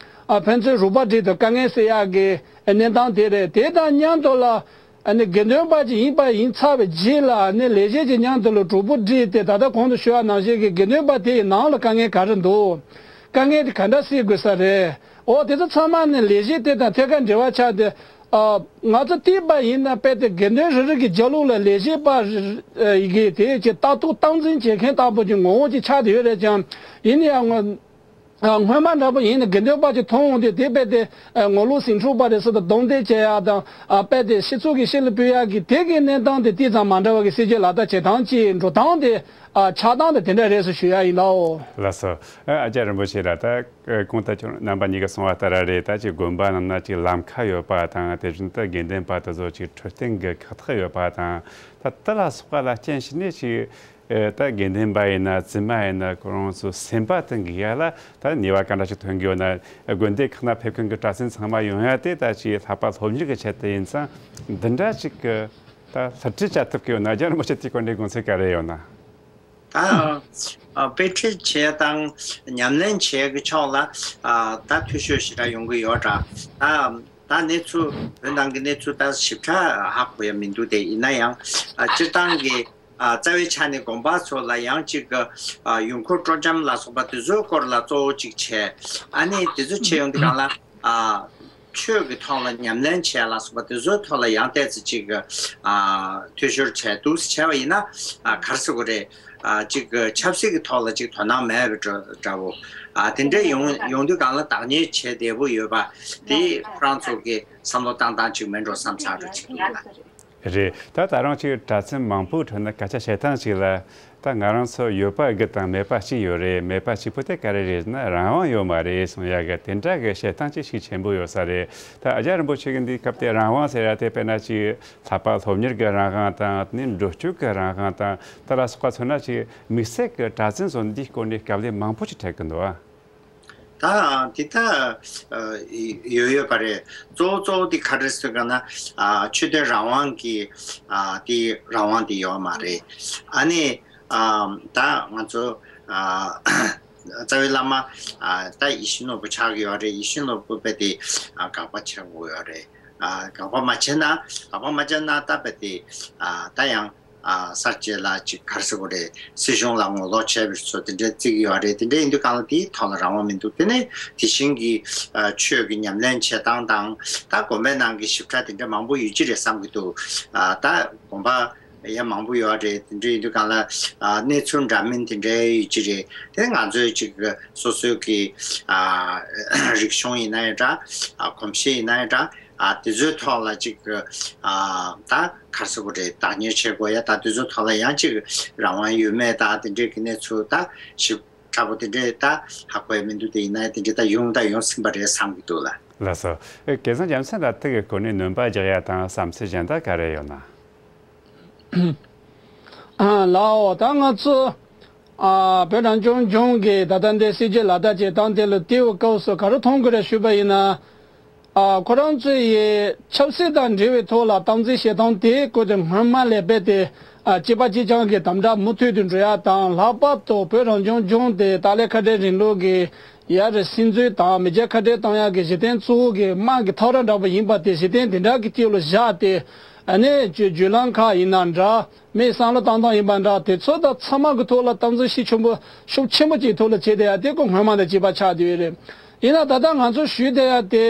ཨ་ཕན་ཚུན་རོགས་པ་སྒྲིལ་དུ་དཀའ་ངལ་སེལ་ཡག་གི་གནས་སྟངས་དེ་རེད། དེ་དང་མཉམ་དུ་ལ། ཨ་ནི་དགེ་འདུན་པ་ཅིག་ཡིན་པ་ཡིན་ཚར་བའི་རྗེས་ལ་ཨ་ནི་ལས་བྱེད་ཀྱི་མཉམ་དུ་ལ་གྲོགས་པོ་སྒྲིལ་ཏེ། ད་ལྟ་གོང་དུ་ཞུ་བ་ནང་བཞིན་གྱི་དགེ་འདུན་པ་དེ་ཡི་ནང་ལ་དཀའ་ངལ་ག་རེ་འདུག་དཀའ་ངལ་དེ་ག་འདྲ་སེལ་དགོས་ས་རེད། འོ་དེ་ཚོ་ཚང་མ་ནི་ལས་བྱེད་དེ་དང་ཐད་ཀར་འབྲེལ་བ་ཆགས་ཏེ། ཨ་ང་ཚོ་བལྟས་པ་ཡིན་ན་དཔེ་དེ་དགེ་འདུན་རེ་རེ་གི་རྒྱབ་ལོགས་ལ་ལས་བྱེད་པ་རེ་རེ་གི་དེ་ཅིག་ལྟ་རྟོག་སྟངས་འཛིན་བྱེད་མཁན་ལྟ་བུ་ཅིག་ངོ་བོ་ཅིག་ཆགས་ཏེ་ཡོད་རེད་ཀྱང་། ཡིན་ན་ཡང་ང་། ཨ། སྔོན་མ་འདྲ་པོ་ཡིན་ན་དགེ་འདུན་པ་ཅིག་མཐོང་འོང་དུས་དེ་རྦད་དེ་ངོ་ལོག་ཟིང་འཁྲུག་པ་རེད་ཟེར་དུ་གདོང་འདེད་བྱེད་ཡག་དང་། ཨ། རྦད་དེ་སྤྱི་ཚོགས་ཀྱི་ཤེད་ལ་ཕུད་ཡག་གི་དེ་གི་གནས་སྟངས་དེ་ཏིག་ཙམ་མ་འདྲ་བ་གི་སྲིད་ཇུས་ལག་བསྟར་བྱེད་སྟངས་ཀྱི་འགྲོ་སྟངས་དེ། ཨ། ཆགས་སྟངས་དེ་དེ་འདྲ་རེད་ཟེར་ཞུ་ཡག་ཡིན་ལགས། ལགས་སོ། ཨ། ཨ་ཅག་རིན་པོ་ཆེ་ལགས། ད་གོང་དུ་ཁྱོད་རྣམ་པ་གཉིས་ཀྱིས་གསུངས་པ་ལྟར་རེད། ད་ཅིག་དགོན་པ་ནང་ན་ཅིག་ལམ་ཁ་ཡོད་པ་དང་། དེ་བཞིན་དུ་དགེ་འདུན་པ་དེ་ཚོ་ཅིག་འཕྲོད་བསྟེན་གྱི་ཁག་ཐེག་ཡོད་པ་དང་། ད་དེ་ལ་སོགས་པ་ལ་རྐྱེན་བྱས་ནས་ཅིག་ཨེ། ད་དགེ་འདུན་པ་ཡིན་ན་བཙུན་མ་ཡིན་ན་ཁོ་རང་ཚོ་སེམས་པ་དེ་འགུལ་ཡག་ལ་ད་ནུས་པ་ག་འདྲ་ཞིག་ཐོན་གི་ཡོད་ན། དགོན་སྡེ་ཁག་ན་ཕེབས་མཁན་གྱི་གྲྭ་བཙུན་ཚང་མ་ཡོང་ཡག་དེ་ད་ཅིག་བསླབ་པ་སློབ་གཉེར་གྱི་ཆེད་དུ་ཡིན་ཙང་། འདི་འདྲ་ཞིག་གི་ད་བསླུ་བྲིད་བྱ་ཐུབ་ཀྱི་ཡོད་ན། ཨ་ཅག་རིན་པོ་ཆེ་དེའི་སྐོར་ནས་དགོངས་ཚུལ་ག་རེ་ཡོད་ན། ད་ཨ་དཔེ་ཁྲིད་བྱེད་དང་ཉམས་ལེན་བྱེད་ཀྱི་ཕྱོགས་ལ་ཨ་ད་འཐུས་ཤོར་ཞེ་དྲག་ཡོང་གི་ཡོད་འདྲ། ད་ད་གནས་ཚུལ་བོད་ནང་གི་གནས་ཚུལ་ད་ཞིབ་ཕྲ་ཧ་གོ་ཡ་མི་འདུག་དེ་ཡིན་ན་ཡང་ཨ་སྤྱིར་བཏང་གི་ཨ་རྩ་བའི་ཆ་ནས་དགོན་པ་ཚོ་ལ་ཡང་ཅིག་གི་ཨ་ཡུལ་འཁོར་སྤྲོ་འཆམ་ལ་སོགས་པ་དེ་ཚོའི་སྐོར་ལ་གཙོ་བོ་ཅིག་བྱས། ཨ་ནི་དེ་ཚོ་བྱས་ཡོང་དུས་སྒང་ལ་ཨ་ཆོས་ཀྱི་ཐོག་ལ་ཉམས་ལེན་བྱས་ལ་སོགས་པ་དེ་ཚོའི་ཐོག་ལ་ཡང་ཏོག་ཙམ་ཅིག་གི་ཨ་འཐུས་ཤོར་བྱས་འདུག་ཟེར་བྱས་པ་ཡིན་ན། ཨ་ག་རེ་ཟེར་དགོས་རེད། ཨ་ཅིག་གི་ཆབ་སྲིད་ཀྱི་ཐོག་ལ་ཅིག་དོ་སྣང་མེད་པའི་འདྲ་འདྲ་བོ། ཨ་དེ་འདྲ་ཡོང་ཡོང་དུས་སྒང་ལ་བདག་གཉེར་བྱེད་བདེ་པོ་ཡོད་པ་དེ་ཁོ་རང་ཚོ་གི་བསམ་བློ་བཏང་སྟངས་ཅིག་མིན་འགྲོ་བསམ་ཚར་འདྲ་ཅིག་འདུག་ལ། རེད། ད་ད་རུང་ཅིག་གྲྭ་བཙུན་མང་པོའི་ཁྲོད་ན་སྐད་ཆ་བཤད་སྟངས་ཅིག་ལ། ད་ང་རང་ཚོ་ཡོད་པ་དགུ་དང་མེད་པ་གཅིག་ཡོད་རེད། མེད་པ་གཅིག་པོ་དེ་ག་རེ་རེད་ན་རང་དབང་ཡོད་མ་རེད་གསུང་ཡག་གི་དེ་འདྲ་གི་བཤད་སྟངས་ཅིག་ཤུགས་ཆེན་པོ་ཡོད་ས་རེད། ད་ཨ་ཅག་རིན་པོ་ཆེ་གི་འདིའི་སྐབས་དེ་རང་དབང་ཟེར་ཡ་དེ་དཔེར་ན་ཅིག་བསླབ་པ་སློབ་གཉེར་གྱི་རང་དབང་དང་། དེ་ནས་འགྲོ་སྐྱོད་ཀྱི་རང་དབང་དང་། དེ་ལ་སོགས་པ་མཚོན་ན་ཅིག་དམིགས་བསལ་གྱི་གྲྭ་བཙུན་ཚོ་འདིའི་སྐོར་ནས་དཀའ་ལས་མང་པོ་ཅིག་འཕྲད་ཀྱི་འདུག་ཨ། ད་དེ་ད་ཡོད་ཡོད་པ་རེད། གཙོ་བོ་གཙོ་བོ་དེ་ག་རེ་ཟེར་ག་ན། ཨ་ཆོས་དོན་རང་དབང་གི་ཨ་དེ་རང་དབང་དེ་ཡོད་མ་རེད། ཨ་ནི་ཨ་ད་ང་ཚོ་ཨ་ རྩ་བའི་བླ་མ་ད་ཡིད་བཞིན་ནོར་བུ་ཆགས་ཀྱི་ཡོད་རེད། ཡིད་བཞིན་ནོར་བུ་རྦད་དེ་དགག་པ་བྱེད་དགོས་ཡོད་རེད། དགག་པ་མ་བྱས་ན་དགག་པ་མ་བྱས་ན་ད་རྦད་དེ་ད་ཡང་ཨ་གསར་བརྗེ་ལ་ཅིག་ག་རེ་ཟེར་དགོས་རེད། སྲིད་གཞུང་ལ་ངོ་ལོག་བྱས་པའི་ཚོ་དེ་འདྲའི་བརྩི་གི་ཡོད་རེད། དེ་འདྲ་ཡིན་དུས་གང་ལ་དེའི་ཐོག་ལ་རང་དབང་མི་འདུག་དེ་ནས་དེ་བཞིན་གྱི་ཨ་ཆོས་ཀྱི་ཉམས་ལེན་བྱེད་སྟངས་དང་ད་དགོན་པའི་ནང་གི་ཞིབ་ཕྲ་དེ་འདྲ་མང་པོ་ཡོད་ཀྱི་རེད་བསམ་གྱི་འདུག་ཨ་ད་དགོན་པ་ཡང་མང་པོ་ཡོད་རེད། དེ་འདྲ་ཡིན་དུས་གང་ལ་ཨ་གནས་ཚུལ་འདྲ་མིན་དེ་འདྲ་ཡོད་ཀྱི་རེད། དེ་ང་ཚོའི་ཅིག་སོ་སོའི་གི་ཨ་རིག་གཞུང་ཡིན་ན་ཡང་འདྲ། ཨ་གོམས་གཤིས་ཡིན་ན་ཡང་འདྲ། ཨ་དེ་ཚོའི་ཐོག་ལ་ཅིག་ཨ་ད་ག་རེ་ཟེར་དགོས་རེད། བདག་གཉེར་བྱེད་དགོས་ཡ་ད་དེ་ཚོའི་ཐོག་ལ་ཡང་ཅིག་རང་དབང་ཡོད་མེད་ད་དེ་འདྲའི་གི་གནས་ཚུལ་ད་ཞིབ་ཕྲ་པོ་དེ་འདྲའི་ད་ཧ་གོ་ཡ་མི་འདུག་དེ་ཡིན་ན་ཡང་དེ་འདྲའི་ད་ཡོང་ད་ཡོང་སྲིད་པ་རེད་བསམ་གྱི་འདུག་ལ། ལགས་སོ། ཨེ་སྐལ་བཟང་རྒྱལ་མཚན་ལ་དེ་གི་སྐོར་ནས་སྣོན་པ་རྒྱག་ཡ་དང་བསམ་ཚུལ་གཞན་དག་ག་རེ་ཡོད་ན། ཨ་ལའོ། ད་ང་ཚོ་ཨ་བོད་རང་སྐྱོང་ལྗོངས་ཀྱི་ད་ལྟ་འདི་སྲིད་ཇུས་ལག་བསྟར་བྱེད་སྟངས་དེ་ལ་དེའི་སྐབས་སུ་ག་རེ་མཐོང་དགོས་རེད་ཞུས་པ་ཡིན་ན། ཨ་ཁོ་རང་ཚོ་ཡི་ཆབ་སྲིད་དང་འབྲེལ་བའི་ཐོག་ལ་སྟངས་འཛིན་བྱེད་སྟངས་དེ་ཁོ་ཚོས་སྔོན་མ་ལས་རྦད་དེ་ཨ་གཅིག་པ་གཅིག་རྐྱང་གི་དམ་དྲག་མུ་མཐུད་དུ་འགྲོ་ཡ་དང་། ལྷག་པར་དུ་བོད་རང་སྐྱོང་ལྗོངས་དེ་ཏཱ་ལའི་ཁ་བྲལ་རིང་ལུགས་ཀྱི་ཡ་རེ་སྲིད་འཛིན་དང་མི་སྐྱ་ཁ་བྲལ་གཏོང་ཡག་གི་གཞི་རྟེན་གཙོ་བོ་གི་དམག་གི་ཐག་ར་འདྲ་པོ་ཡིན་པ་དེ་གཞི་རྟེན་དེ་འདྲ་གི་དཀྱིལ་ལ་བཞག་སྟེ། ཨ་ནི་བརྒྱུད་བརྒྱུད་ལམ་ཁག་ཡིན་ན་འདྲ། མིའི་བསམ་བློ་བཏང་སྟངས་ཡིན་པ་འདྲ། དེ་ཚོ་དང་ཚང་མ་གི་ཐོག་ལ་སྟངས་འཛིན་ཤུགས་ཆེན་པོ་ཤུགས་ཆེན་པོ་ཅིག་ཐོག་ལ་བྱེད་བསྡད་ཡ་དེ་ཁོ་སྔོན་མ་དང་གཅིག་པ་ཆགས་བསྡད་ཡོད་རེད། ཡིན་ན་ད་ལྟ་ང་ཚོ་ཞུས་བསྡད་ཡ་དེ།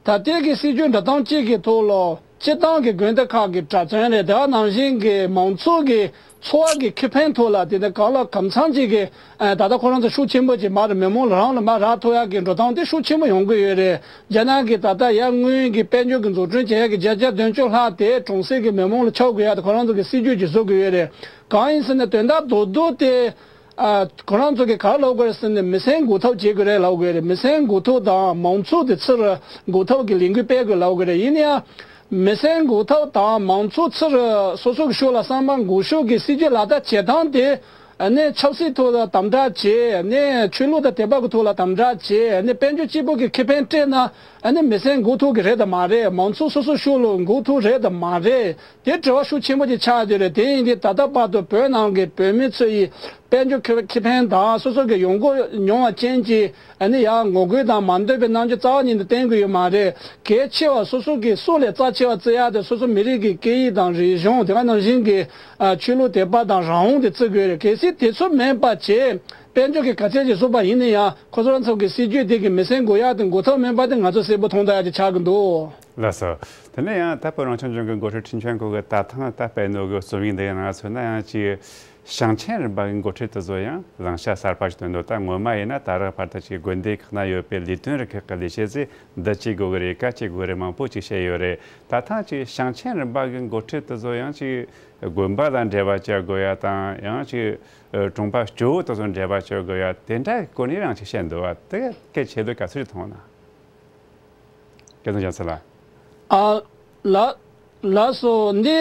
ད་ལྟའི་གི་སྲིད་ཇུས་འགྲོ་སྟངས་གཅིག་གི་ཐོག་ལ་སྤྱིར་བཏང་གི་དགོན་སྡེ་ཁག་གི་གྲྭ་བཙུན་རེད། དེ་ནང་བཞིན་གི་མང་ཚོགས་ཀྱི་འཚོ་བ་གི་ཁེ་ཕན་ཐོག་ལ་དེ་ནི་གང་ལ་གང་འཚམ་ཅིག་གི་ཨ་ད་ལྟ་ཁོ་རང་ཚོ་ཤུགས་ཆེན་པོ་ཅིག་མར་མི་མང་ལ་རང་ལ་མར་རག་ཐུབ་ཡག་གི་འགྲོ་སྟངས་དེ་ཤུགས་ཆེན་པོ་ཡོང་གི་ཡོད་རེད། རྒྱ་ནག་གི་ད་ལྟ་ཡར་སྔོན་གྱི་དཔལ་འབྱོར་གྱི་འཛུགས་སྐྲུན་བྱེད་ཡག་གི་བརྒྱ་ཆ་བདུན་ཅུ་ལྷག་དེ་གྲོང་གསེབ་ཀྱི་མི་མང་ལ་ཕྱོགས་དགོས་ཡག་དེ་ཁོ་རང་ཚོ་གི་སྲིད་ཇུས་ཀྱིས་བཟོ་དགོས་ཡོད་རེད། གང་ཡིན་ཟེར་ན་དོན་དག་རྡོག་རྡོག་དེ། ཨ་ཁོ་རང་ཚོ་གི་ག་རེ་ལབ་དགོས་རེད་ཟེར་ན་མི་སེམས་འགུག་ཐབས་བྱེད་དགོས་རེད་ལབ་དགོས་རེད། མི་སེམས་འགུག་ཐབས་དང་མང་ཚོགས་དེ་ཚུར་འགུག་ཐབས་ཀྱི་ལས་འགུལ་སྤེལ་དགོས་ལབ་དགོས་རེད། ཡིན་ན་ཡང་མི་སེམས་འགུག་ཐབས་དང་མང་ཚོགས་ཚུར་སོ་སོ་གི་ཕྱོགས་ལ་བསམ་པ་འགུག་ཕྱོགས་ཀྱི་སྲིད་ཇུས་ལག་བསྟར་བྱེད་སྟངས་དེ། ཨ་ནི་ཆབ་སྲིད་ཐོག་ལ་དམ་དྲག་བྱེད། ཨ་ནི་ཆོས་ལུགས་དང་དད་པ་གི་ཐོག་ལ་དམ་དྲག་བྱེད། ཨ་ནི་དཔལ་འབྱོར་གཅིག་པོ་གི་ཁེ་ཕན་སྤྲད་ན་ཨ་ནི་མི་སེམས་འགུག་ཐུབ་ཀྱི་རེད་དམ་མ་རེད། མང་ཚོགས་སོ་སོ་ཕྱོགས་ལ་འགུག་ཐུབ་རེད་དམ་མ་རེད། དེ་དྲི་བ་ཤུགས་ཆེན་པོ་ཅིག་ཆགས་བསྡད་རེད། དེ་ཡིན་དུས་ད་ལྟ་བར་དུ་བོད་ནང་གི་བོད་མི་ཚོ་ཡི་དཔལ་འབྱོར་ཁེ་ཁེ་ཕན་དང་སོ་སོ་གི་ཡོང་སྒོ་ཉུང་བ་ཅན་གྱི་ཨ་ནི་ཡང་ངོ་རྒོལ་དང་མ་འདོད་པའི་རྣམ་འགྱུར་རྩ་བ་ཉིད་དུ་བསྟན་གྱི་ཡོད་མ་རེད། གལ་ཆེ་བ་སོ་སོ་གི་སྲོག་ལས་རྩ་ཆེ་བ་བརྩི་ཡག་དེ་སོ་སོ་མི་རིགས་ཀྱི་སྐད་ཡིག་དང་རིག་གཞུང་དེ་ག་ནང་བཞིན་གྱི་ཨ་ཆོས་ལུགས་དད་པ་དང་རང་དབང་དེ་བརྩི་དགོས་རེད། གལ་སྲིད་དེ་ཚོ་མེད་པ་བྱས་དཔལ་འབྱོར་གྱི་ག་ཚད་ཅིག་བཟོས་པ་ཡིན་ན་ཡང་ཁོ་ཚོ་རང་ཚོ་གི་སྲིད་ཇུས་དེ་གི་མི་སེམས་འགུག་ཡག་དེ་འགུག་ཐབས་མེད་པ་དེ་ང་ཚོ་གསལ་པོ་མཐོང་ཐུབ་ཡག་ཅིག་ཆགས་ཀྱི་འདུག་ལགས་སོ། དེ་ནས་ཡང་ད་བོད་རང་སྐྱོང་ལྗོངས་ཀྱི་འགོ་ཁྲིད་ཁྲིན་ཆོན་ཀོ་གིས་ད་ཐེངས་ད་སྤེལ་ནོ་གི་རྩོམ་ཡིག་འདི་ཡི་ནང་མཚོན་ན་ཡང་ཅིག་ཞིང་ཆེན་རིམ་པ་གི་འགོ་ཁྲིད་དེ་ཚོ་ཡང་བླང་བྱ་གསར་པ་ཞིག་བཏོན་འདུག་ད་སྔོན་མ་ཡིན་ན་ད་རག་བར་དུ་ཅིག་དགོན་སྡེ་ཁག་ན་ཡོད་པའི་ལས་དོན་རུ་ཁག་གི་ལས་བྱེད་ཚོས་འདི་བྱེད་དགོས་གི་རེད། ག་བྱེད་དགོས་རེད། མང་པོ་ཅིག་བཤད་ཡོད་རེད། ད་ཐེངས་ཅིག་ཞིང་ཆེན་རིམ་པ་གི་འགོ་ཁྲིད་དེ་ཚོ་ཡང་ཅིག་དགོན་པ་དང་འབྲེལ་བ་བྱ་དགོས་ཡ་དང་ཡང་ཅིག་གྲོང་པ་སྐྱོ་བོ་དེ་ཚོ་འབྲེལ་བ་བྱ་དགོས་ཡ་དེ་འདྲ་གི་སྐོར་ནས་རང་ཅིག་བཤད་འདུག་བ། དེ་གལ་ཆེ་དོ་ག་ཚོད་ཅིག་མཐོང་ན། སྐལ་བཟང་རྒྱལ་མཚན་ལགས། ཨ་ལགས་ལགས་སོ། འདི་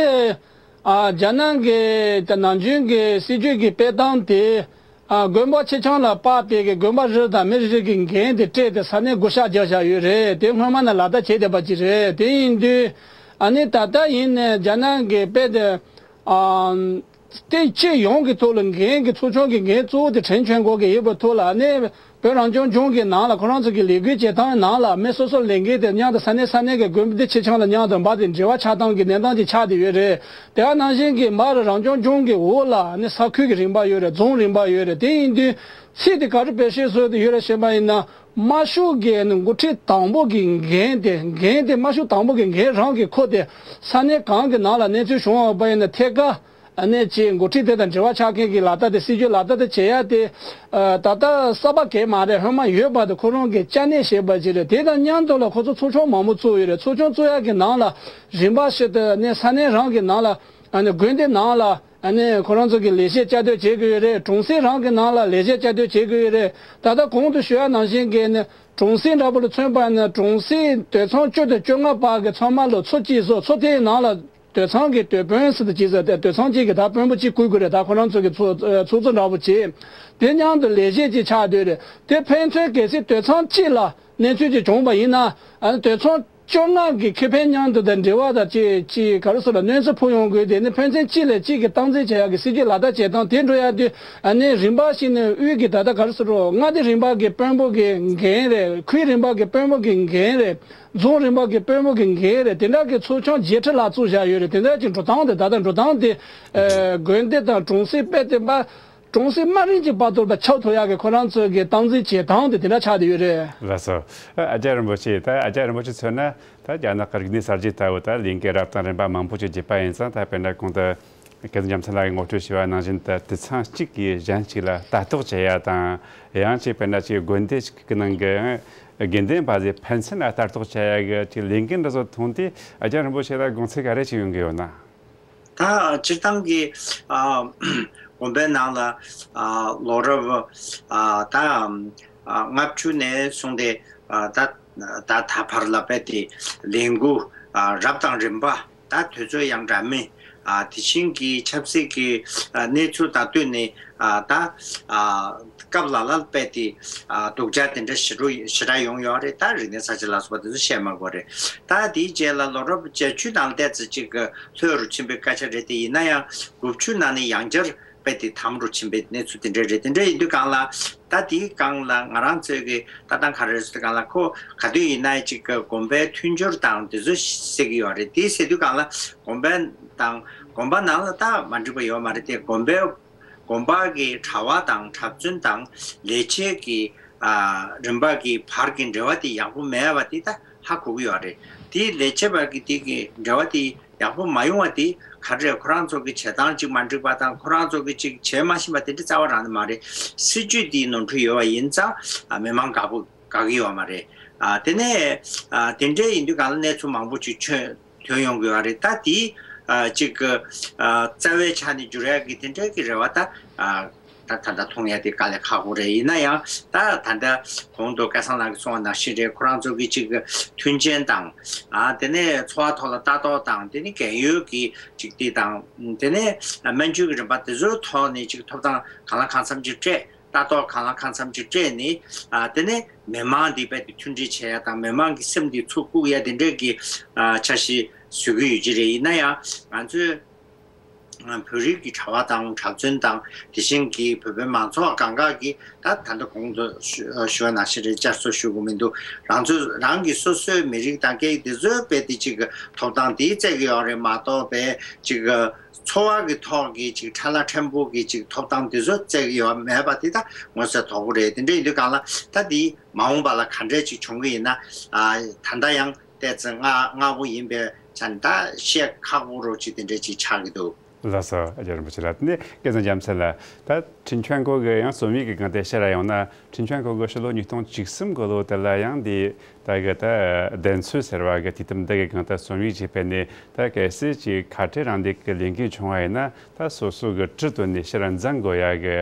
ཨ་རྒྱ་ནག་གི་ད་ནམ་རྒྱུན་གྱི་སྲིད་ཇུས་ཀྱི་སྤེལ་སྟངས་དེ་ཨ་དགོན་པ་ཆེ་ཆུང་ལ་དཔག་པའི་གི་དགོན་པ་རེ་དང་མི་རེ་རེ་གི་འགན་དེ་སྤྲད་དེ་ས་གནས་བགོ་བཤའ་རྒྱག་བཞག་ཡོད་རེད། དེ་སྔོན་མ་ནས་ལག་བསྟར་བྱས་བསྡད་པ་ཅིག་རེད། དེ་ཡིན་དུས་ཨ་ནི་ད་ལྟ་ཡིན་ནས་རྒྱ་ནག་གི་དཔེ་དེ་ཨ། དེ་སྤྱི་ཡོངས་ཀྱི་ཐོག་ལ་འགན་གྱི་ཚོགས་ཆུང་གི་འགན་གཙོ་བོ་དེ་ཁྲེན་ཆོན་གོ་གི་ཡོད་པའི་ཐོག་ལ་ནི་བོད་རང་སྐྱོང་ལྗོངས་ཀྱི་ནང་ལ་ཁོ་རང་ཚོ་གི་ལས་འགུལ་བྱེད་སྟངས་ནང་ལ་མི་སོ་སོ་ལས་འགན་དེ་མཉམ་དུ་ས་གནས་ས་གནས་ཀྱི་དགོན་སྡེ་ཆེ་ཆུང་ལ་མཉམ་དུ་འབར་ཏེ་འབྲེལ་བ་ཆགས་སྟངས་ཀྱི་གནས་སྟངས་ཅིག་ཆགས་བསྡད་ཡོད་རེད། དེ་ག་ནང་བཞིན་གྱི་མར་རང་སྐྱོང་ལྗོངས་ཀྱི་འོག་ལ་ནི་ས་ཁུལ་གྱི་རིམ་པ་ཡོད་རེད། རྫོང་རིམ་པ་ཡོད་རེད། དེ་ཡིན་དུས་ཚིག་དེ་ག་རེ་བེད་སྤྱོད་བཟོས་ཏེ་ཡོད་རེད་ཞེས་པ་ཡིན་ན་དམར་ཤོག་གི་ནི་འགོ་ཁྲིད་དང་པོ་གི་འགན་དེ་འགན་དེ་དམར་ཤོག་དང་པོ་གི་འགན་རང་གི་ཁོ་དེ་ས་གནས་གང་གི་ནང་ལ་གནས་ཚུལ་བྱུང་བ་ཡིན་ན་ཐད་ཀར། ཨ་ནེ་ཅེས་འགོ་ཁྲིད་དེ་དང་འབྲེལ་བ་ཆགས་མཁན་གྱི་ལག་བསྟར་དེ་སྲིད་ཇུས་ལག་བསྟར་དེ་བྱེད་ཡ་དེ། ཨ་ད་ལྟ་གསར་པ་གང་མ་རེད། སྔོན་མ་ཡོད་པ་དེ་ཁོ་རང་གི་བཅའ་གནད་ཞེས་པ་ཅིག་རེད། དེ་དང་མཉམ་དུ་ལ་ཁོ་ཚོ་ཚོགས་ཆུང་མང་པོ་བཙུགས་ཡོད་རེད། ཚོགས་ཆུང་བཙུགས་ཡ་གི་ནང་ལ་རིམ་པ་ཞིག་ཏུ་ནས་ས་གནས་རང་གི་ནང་ལ་ཨ་ནེ་དགོན་སྡེ་ནང་ལ་ཨ་ནེ་ཁོ་རང་ཚོ་གི་ལས་བྱེད་བཅའ་སྡོད་བྱེད་དགོས་ཡོད་རེད། གྲོང་གསེབ་རང་གི་ནང་ལ་ལས་བྱེད་བཅའ་སྡོད་བྱེད་དགོས་ཡོད་རེད། ད་ལྟ་གོང་དུ་ཞུ་ཡ་ནང་བཞིན་གྱི་ནི་གྲོང་གསེབ་འདྲ་པོ་ལ་མཚོན་པ་ནི་གྲོང་གསེབ་དུད་ཚང་བཅུ་དང་བཅོ་ལྔ་བར་གྱི་ཚང་མ་ལ་ཚོ་གཅིག་བཟོ། ཚོ་དེའི་ནང་ལ། དུད་ཚང་གི་དུད་དཔོན་ཟེར་དུ་ཅི་ཟེར་ཏེ་དུད་ཚང་གཅིག་གི་ད་དཔོན་པོ་གཅིག་བསྐོ་དགོས་རེད། ད་ཁོ་རང་ཚོ་གི་ཚོགས་ཚོགས་གཙོ་འདྲ་པོ་བྱེད། དེ་མཉམ་དུ་ལས་བྱེད་ཅིག་ཆགས་སྡོད་རེད། དེ་ཕན་ཚུན་གལ་སྲིད་དུད་ཚང་གཅིག་ལ་གནས་ཚུལ་ཅིག་བྱུང་བ་ཡིན་ན་ཨ་ནི་དུད་ཚང་ བཅོ་ལྔ་གི་ཁེ་ཕན་མཉམ་དུ་དང་འབྲེལ་བ་དང་བཅས་ཅིག་ག་རེ་ཟེར་ལ་གནོད་འཚེ་ཕོག་ཡོང་དགོས་དེ་ནི་ཕན་ཚུན་གཅིག་ལས་གཅིག་གི་སྟངས་འཛིན་བྱེད་ཡག་གི་སྲིད་ཇུས་ལག་བསྟར་བྱེད་སྟངས་དེ་འགྲོ་ཡག་དུས་ཨ་ནི་རིམ་པ་ཞིག་ནས་དབུས་ཀྱི་ད་ལྟ་ག་རེ་ཟེར་རོ་མངའ་སྡེ་རིམ་པ་གི་དཔོན་པོ་གི་འགན་རེད། ཁུལ་རིམ་པ་གི་དཔོན་པོ་གི་འགན་རེད། རྫོང་རིམ་པ་གི་དཔོན་པོ་གི་འགན་རེད། དེ་འདྲ་གི་ཚོགས་ཆུང་བརྒྱད་ཁྲི་ལྷག་བཙུགས་བཞག་ཡོད་རེད། དེ་འདྲ་ཅིག་འགྲོ་སྟངས་དེ་ད་ལྟ་འགྲོ་སྟངས་དེ་དགོན་སྡེ་དང་གྲོང་གསེབ་དཔེ་དེ་མ། གྲོང་གསེབ་དམའ་རིམ་གྱི་བར་དུ་ལ་ཁྱབ་ཐུབ་ཡག་གི་ཁོ་རང་ཚོའི་གི་སྟངས་འཛིན་བྱེད་སྟངས་དེ་དེ་འདྲ་ཆགས་བསྡད་ཡོད་རེད། ལགས་སོ། ཨ་ཨ་ཅག་རིན་པོ་ཆེ། ད་ཨ་ཅག་རིན་པོ་ཆེ་མཚོན་ན་ད་རྒྱ་ནག་གི་རིག་གནས་གསར་བརྗེ་ལྟ་བུ་ད་ལས་འགན་རབ་དང་རིམ་པ་མང་པོ་ཞིག་བརྒྱུད་པ་ཡིན་ཙང་། ད་དཔེར་ན་གོང་དུ་སྐལ་བཟང་རྒྱལ་མཚན་ལགས་ཀྱིས་ངོ་སྤྲོད་བྱས་པ་ནང་བཞིན་དུ་དུད་ཚང་གཅིག་གིས་གཞན་གཅིག་ལ་ལྟ་རྟོག་བྱེད་ཡ་དང་། ཡང་ཅིག་དཔེར་ན་ཅིག་དགོན་སྡེ་ཞིག་གི་ནང་གི་དགེ་འདུན་པ་ཚོའི་ཕན་ཚུན་ལ་ལྟ་རྟོག་བྱེད་ཡ་གི་ཅིག་ལས་འགན་འདི་ཚོ་མཐོང་དུས་ཨ་ཅག་རིན་པོ་ཆེ་ལ་དགོངས་ཚུལ་ག་རེ་ཞིག་ཡོང་གི་ཡོད་ན། ད་སྤྱིར་བཏང་གི་ཨ་དགོན་པའི་ནང་ལ་ཨ་ལོ་རབས་ཨ་ད་ཨ་ལྔ་བཅུ་ནས་བཟུང་སྟེ་ཨ་ད་ད་ད་བར་ལ་རྦད་དེ་ལས་འགུལ་ཨ་རབ་དང་རིམ་པ་ད་དུས་ཚོད་ཡང་འདྲ་མིན་ཨ་དེ་བཞིན་གྱི་ཆབ་སྲིད་ཀྱི་ཨ་གནས་ཚུལ་དང་བསྟུན་ནས་ཨ་ད་ཨ་སྐབས་ལ་ལ་རྦད་དེ་ཨ་སྡུག་ཅག་དེ་འདྲ་ཞེ་དྲག་ཞེ་དྲག་ཡོང་ཡོད་རེད། ད་རིག་གནས་གསར་བརྗེ་ལ་སོགས་པ་དེ་ཚོ་བཤད་མ་དགོས་རེད། ད་དེའི་རྗེས་ལ་ལོ་རབས་བརྒྱད་ཅུ་ནང་བསྡད་ཙམ་ཅིག་གི་ལྷོད་རུ་ཕྱིན་པའི་སྐད་ཆ་རེད་དེ། ཡིན་ན་ཡང་དགུ་བཅུ་ནང་ནས་ཡང་བསྐྱར་རྦད་དེ་དམ་རུ་ཕྱིན་པའི་གནས་ཚུལ་དེ་འདྲ་རེད། དེ་འདྲ་ཡིན་དུས་སྒང་ལ་ད་དེའི་སྒང་ལ་ང་རང་ཚོའི་གི་ལྟ་སྟངས་ག་རེ་རེད་ཟེར་དུས་སྒང་ལ་ཁོ་ག་དུས་ཡིན་ན་ཅིག་གི་དགོན་པའི་མཐུན་སྦྱོར་དང་དེ་ཚོ་ཟེར་གི་ཡོད་རེད། དེ་ཟེར་དུས་སྒང་ལ་དགོན་པ་དང་དགོན་པ་ནང་ལ་ད་མ་འགྲིག་པ་ཡོད་མ་རེད་དེ། དགོན་པའི་དགོན་པ་གི་གྲྭ་པ་དང་གྲྭ་བཙུན་དང་ལས་བྱེད་ཀྱི་ཨ་རིམ་པ་གི་བར་གྱི་འབྲེལ་བ་དེ་ཡག་པོ་མེད་པ་དེ་ད་ཧ་གོ་གི་ཡོད་རེད། དེ་ལས་བྱེད་པ་གི་དེ་གི་འབྲེལ་བ་དེ་ཡག་པོ་མ་ཡོང་བ་དེ་ག་རེ་རེད། ཁོ་རང་ཚོ་གི་བྱེད་སྟངས་ཅིག་མ་འགྲིག་པ་དང་། ཁོ་རང་ཚོ་གི་ཅིག་བྱེད་མ་ཤེས་པ་དེ་འདྲ་རྩ་བ་རང་ནས་མ་རེད། སྲིད་ཇུས་དེའི་ནོར་འཁྲུལ་ཡོད་པ་ཡིན་ཙང་ཨ་མི་མང་དགའ་པོ་དགའ་གི་ཡོད་མ་རེད། ཨ་དེ་ནས་ཨ་དེ་འདྲ་ཡིན་དུས་སྒང་ལ་གནས་ཚུལ་མང་པོ་ཅིག་ཐོན་ཐོན་ཡོང་གི་ཡོད་རེད། ད་དེ་ཨ་ཅིག་ཨ་རྩ་བའི་ཆ་ནས་འགྱུར་ཡག་གི་དེ་འདྲའི་གི་རེ་བ་ད་ཨ་ད་ད་ལྟ་མཐོང་ཡག་དེ་དཀའ་ལས་ཁག་པོ་རེད། ཡིན་ན་ཡང་ད་ད་ལྟ་གོང་དུ་སྐལ་བཟང་ལགས་ཀྱིས་གསུངས་པ་ནང་བཞིན་རེད། ཁོ་རང་ཚོ་གི་ཅིག་མཐུན་རྐྱེན་དང་། ཨ་དེ་ནས་འཚོ་བ་ཐོག་ལ་ལྟ་རྟོག་དང་། དེ་ནས་རྒན་ཡོལ་གི་ཅིག་དེ་དང་། དེ་ནས་སྨན་བཅོས་ཀྱི་རིམ་པ་དེ་ཚོའི་ཐོག་ནས་ཅིག་ཐོབ་ཐང་གང་ལ་གང་འཚམ་ཅིག་སྤྲད། ལྟ་རྟོག་གང་ལ་གང་འཚམ་ཅིག་སྤྲད་ནས། ཨ་དེ་ནས་མི་མང་འདི་རྦད་དེ་མཐུན་སྒྲིལ་བྱེད་ཡ་དང་། མི་མང་གི་སེམས་འདི་ཚུར་བཀུག་ཡ་དེ་འདྲས་ཀྱི་ཨ་འཆར་གཞི་བཟོ་གི་ཡོད་ཀྱི་རེད། ཡིན་ན་ཡང་ང་ཚོས་ཨ་བོད་རིགས་ཀྱི་གྲྭ་པ་དང་གྲྭ་བཙུན་དང་། དེ་བཞིན་གྱི་བོད་པའི་མང་ཚོགས་སྒང་ག་གི་ད་ད་ལྟ་གོང་དུ་ཞུ་ཞུ་བ་ནང་བཞིན་རེད། བསྐྱར་གསོ་ཞུ་དགོས་མི་འདུག་རང་ཚོ་རང་གི་སོ་སོའི་མི་རིགས་དང་སྐད་ཡིག་དེ་ཚོའི་རྦད་དེ་ཅིག་ཐོབ་ཐང་དེ་བརྩད་ཀྱི་ཡོད་རེད་མ་གཏོགས། རྦད་ཅིག་འཚོ་བ་གི་ཐོག་གི་ཅིག་ཕྲ་ལ་ཕྲན་བུ་གི་ཅིག་ཐོབ་ཐང་དེ་ཚོ་བརྩད་ཀྱི་ཡོད་མེད་པ་དེ་ད་མངོན་གསལ་དོད་པོ་རེད། དེ་འདྲ་ཡིན་དུས་སྒང་ལ་ད་དེ་མ་འོངས་པ་ལ་ག་འདྲས་ཅིག་བྱུང་གི་ཡིན་ན། ཨ་ད་ལྟ་ཡང་ཏོག་ཙམ་སྔ་སྔ་པོ་ཡིན་པའི་ཆ་ནས་ད་བཤད་ཁག་པོ་རོ་ཅིག་དེ་འདྲས་ཅིག་ཆགས་ཀྱི་འདུག་ལགས་སོ། ཨ་ཅག་རིན་པོ་ཆེ་ལགས། དེ་ནས་སྐལ་བཟང་རྒྱལ་མཚན་ལགས། ད་ཁྲིན་ཆོན་ཀོ་གི་ཡང་རྩོམ་ཡིག་གི་སྒང་དེ་བཤད་ར་ཡོང་ན། ཁྲིན་ཆོན་ཀོ་གི་ཕྱི་ལོ་ཉིས་སྟོང་བཅུ་གསུམ་གི་ལོ་དེ་ལ་ཡང་འདི་ད་གི་ད་བདེན་འཚོལ་ཟེར་བ་གི་དུས་དེབ་འདི་གི་སྒང་དུ་རྩོམ་ཡིག་ཅིག་སྤེལ་ནས། ད་གལ་སྲིད་ཅིག་ཁ་བྲལ་རང་བདེན་གི་ལས་འགུལ་བྱུང་བ་ཡིན་ན། ད་སོ་སོ་གི་གྲི་བཏོན་ནས་ཕྱིར་འཛིན་དགོས་ཡ་གི་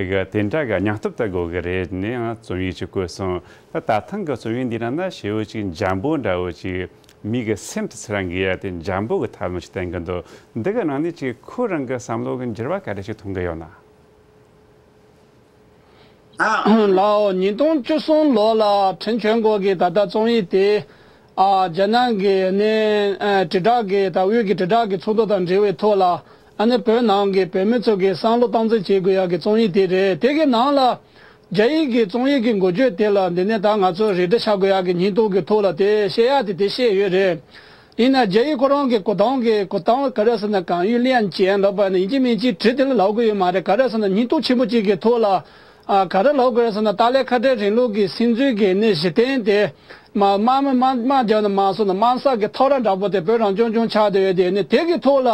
གི་དེ་འདྲ་གི་སྙིང་སྟོབས་ད་དགོས་གི་རེད་ནས་ཡང་རྩོམ་ཡིག་ཅིག་བཀོད་སོང་། ད་ད་ཐེངས་གི་རྩོམ་ཡིག་འདི་ནང་ན་ཞེ་པོ་ཅིག་འཇམ་པོ་འདྲ་བོ་ཅིག་མི་གི་སེམས་དེ་ཚུར་འགུལ་ཡ་དེ་འཇམ་པོ་གི་ཐབས་ལམ་ཞིག་བསྟན་གི་འདུག་འདི་གི་ནང་ནས་ཅིག་ཁོ་རང་གི་བསམ་བློ་གི་འགྱུར་བ་ག་རེ་ཞིག་མཐོང་གི་ཡོད་ན། ད་ལའོ། ཉིས་སྟོང་བཅུ་གསུམ་ལོ་ལ་ཁྲིན་ཆོན་ཀོ་གི་ད་ལྟ་རྩོམ་ཡིག་དེ། ཨ་རྒྱ་ནག་གི་ནི་ཨ་དྲིལ་བསྒྲགས་ཀྱི་ད་དབུས་ཀྱི་དྲིལ་བསྒྲགས་ཀྱི་ཚོགས་འདུ་དང་འབྲེལ་བའི་ཐོག་ལ། ཨ་ནི་བོད་ནང་གི་བོད་མི་ཚོ་གི་བསམ་བློ་སྟངས་འཛིན་བྱེད་དགོས་ཡག་གི་རྩོམ་ཡིག་དེ་རེད། དེ་གི་ནང་ལ་རྒྱ་ཡིག་གི་རྩོམ་ཡིག་གི་འགོ་བརྗོད་དེ་ལ་འདི་ནས་ད་ང་ཚོ་རེ་འདུན་བྱ་དགོས་ཡག་གི་སྙིང་སྟོབས་ཀྱི་ཐོག་ལ་དེ་བཤད་ཡག་དེ་དེ་བཤད་ཡོད་རེད། ཡིན་ན་རྒྱ་ཡིག་ཁོ་རང་གི་གོ་སྟངས་ཀྱི་གོ་སྟངས་ག་རེ་ཟེར་ན། གང་ཡུལ་ལེན་ཅན་ལབ་པ་ནི་ཡིན་གཅིག་མིན་གཅིག་བྲིས་དེ་ལ་ལབ་དགོས་ཡོད་མ་རེད། ག་རེ་ཟེར་ན་སྙིང་སྟོབས་ཆེན་པོ་གཅིག་གི་ཐོག་ལ། ཨ་ག་རེ་ལབ་དགོས་རེད་ཟེར་ན། ཏཱ་ལའི་ཁ་བྲལ་རིང་ལུགས་ཀྱི་སྲིད་འཛིན་གྱི་ནི་གཞི་རྟེན་དེ་མ་དམག་མི་དམག་དམག་རྒྱག་ན་མ་སོང་ན་དམག་ས་གི་ཐོག་ར་འདྲ་པོ་དེ་བོད་རང་སྐྱོང་ལྗོངས་ཆགས་བསྡད་ཡོད་དེ། ནི་དེ་གི་ཐོག་ལ་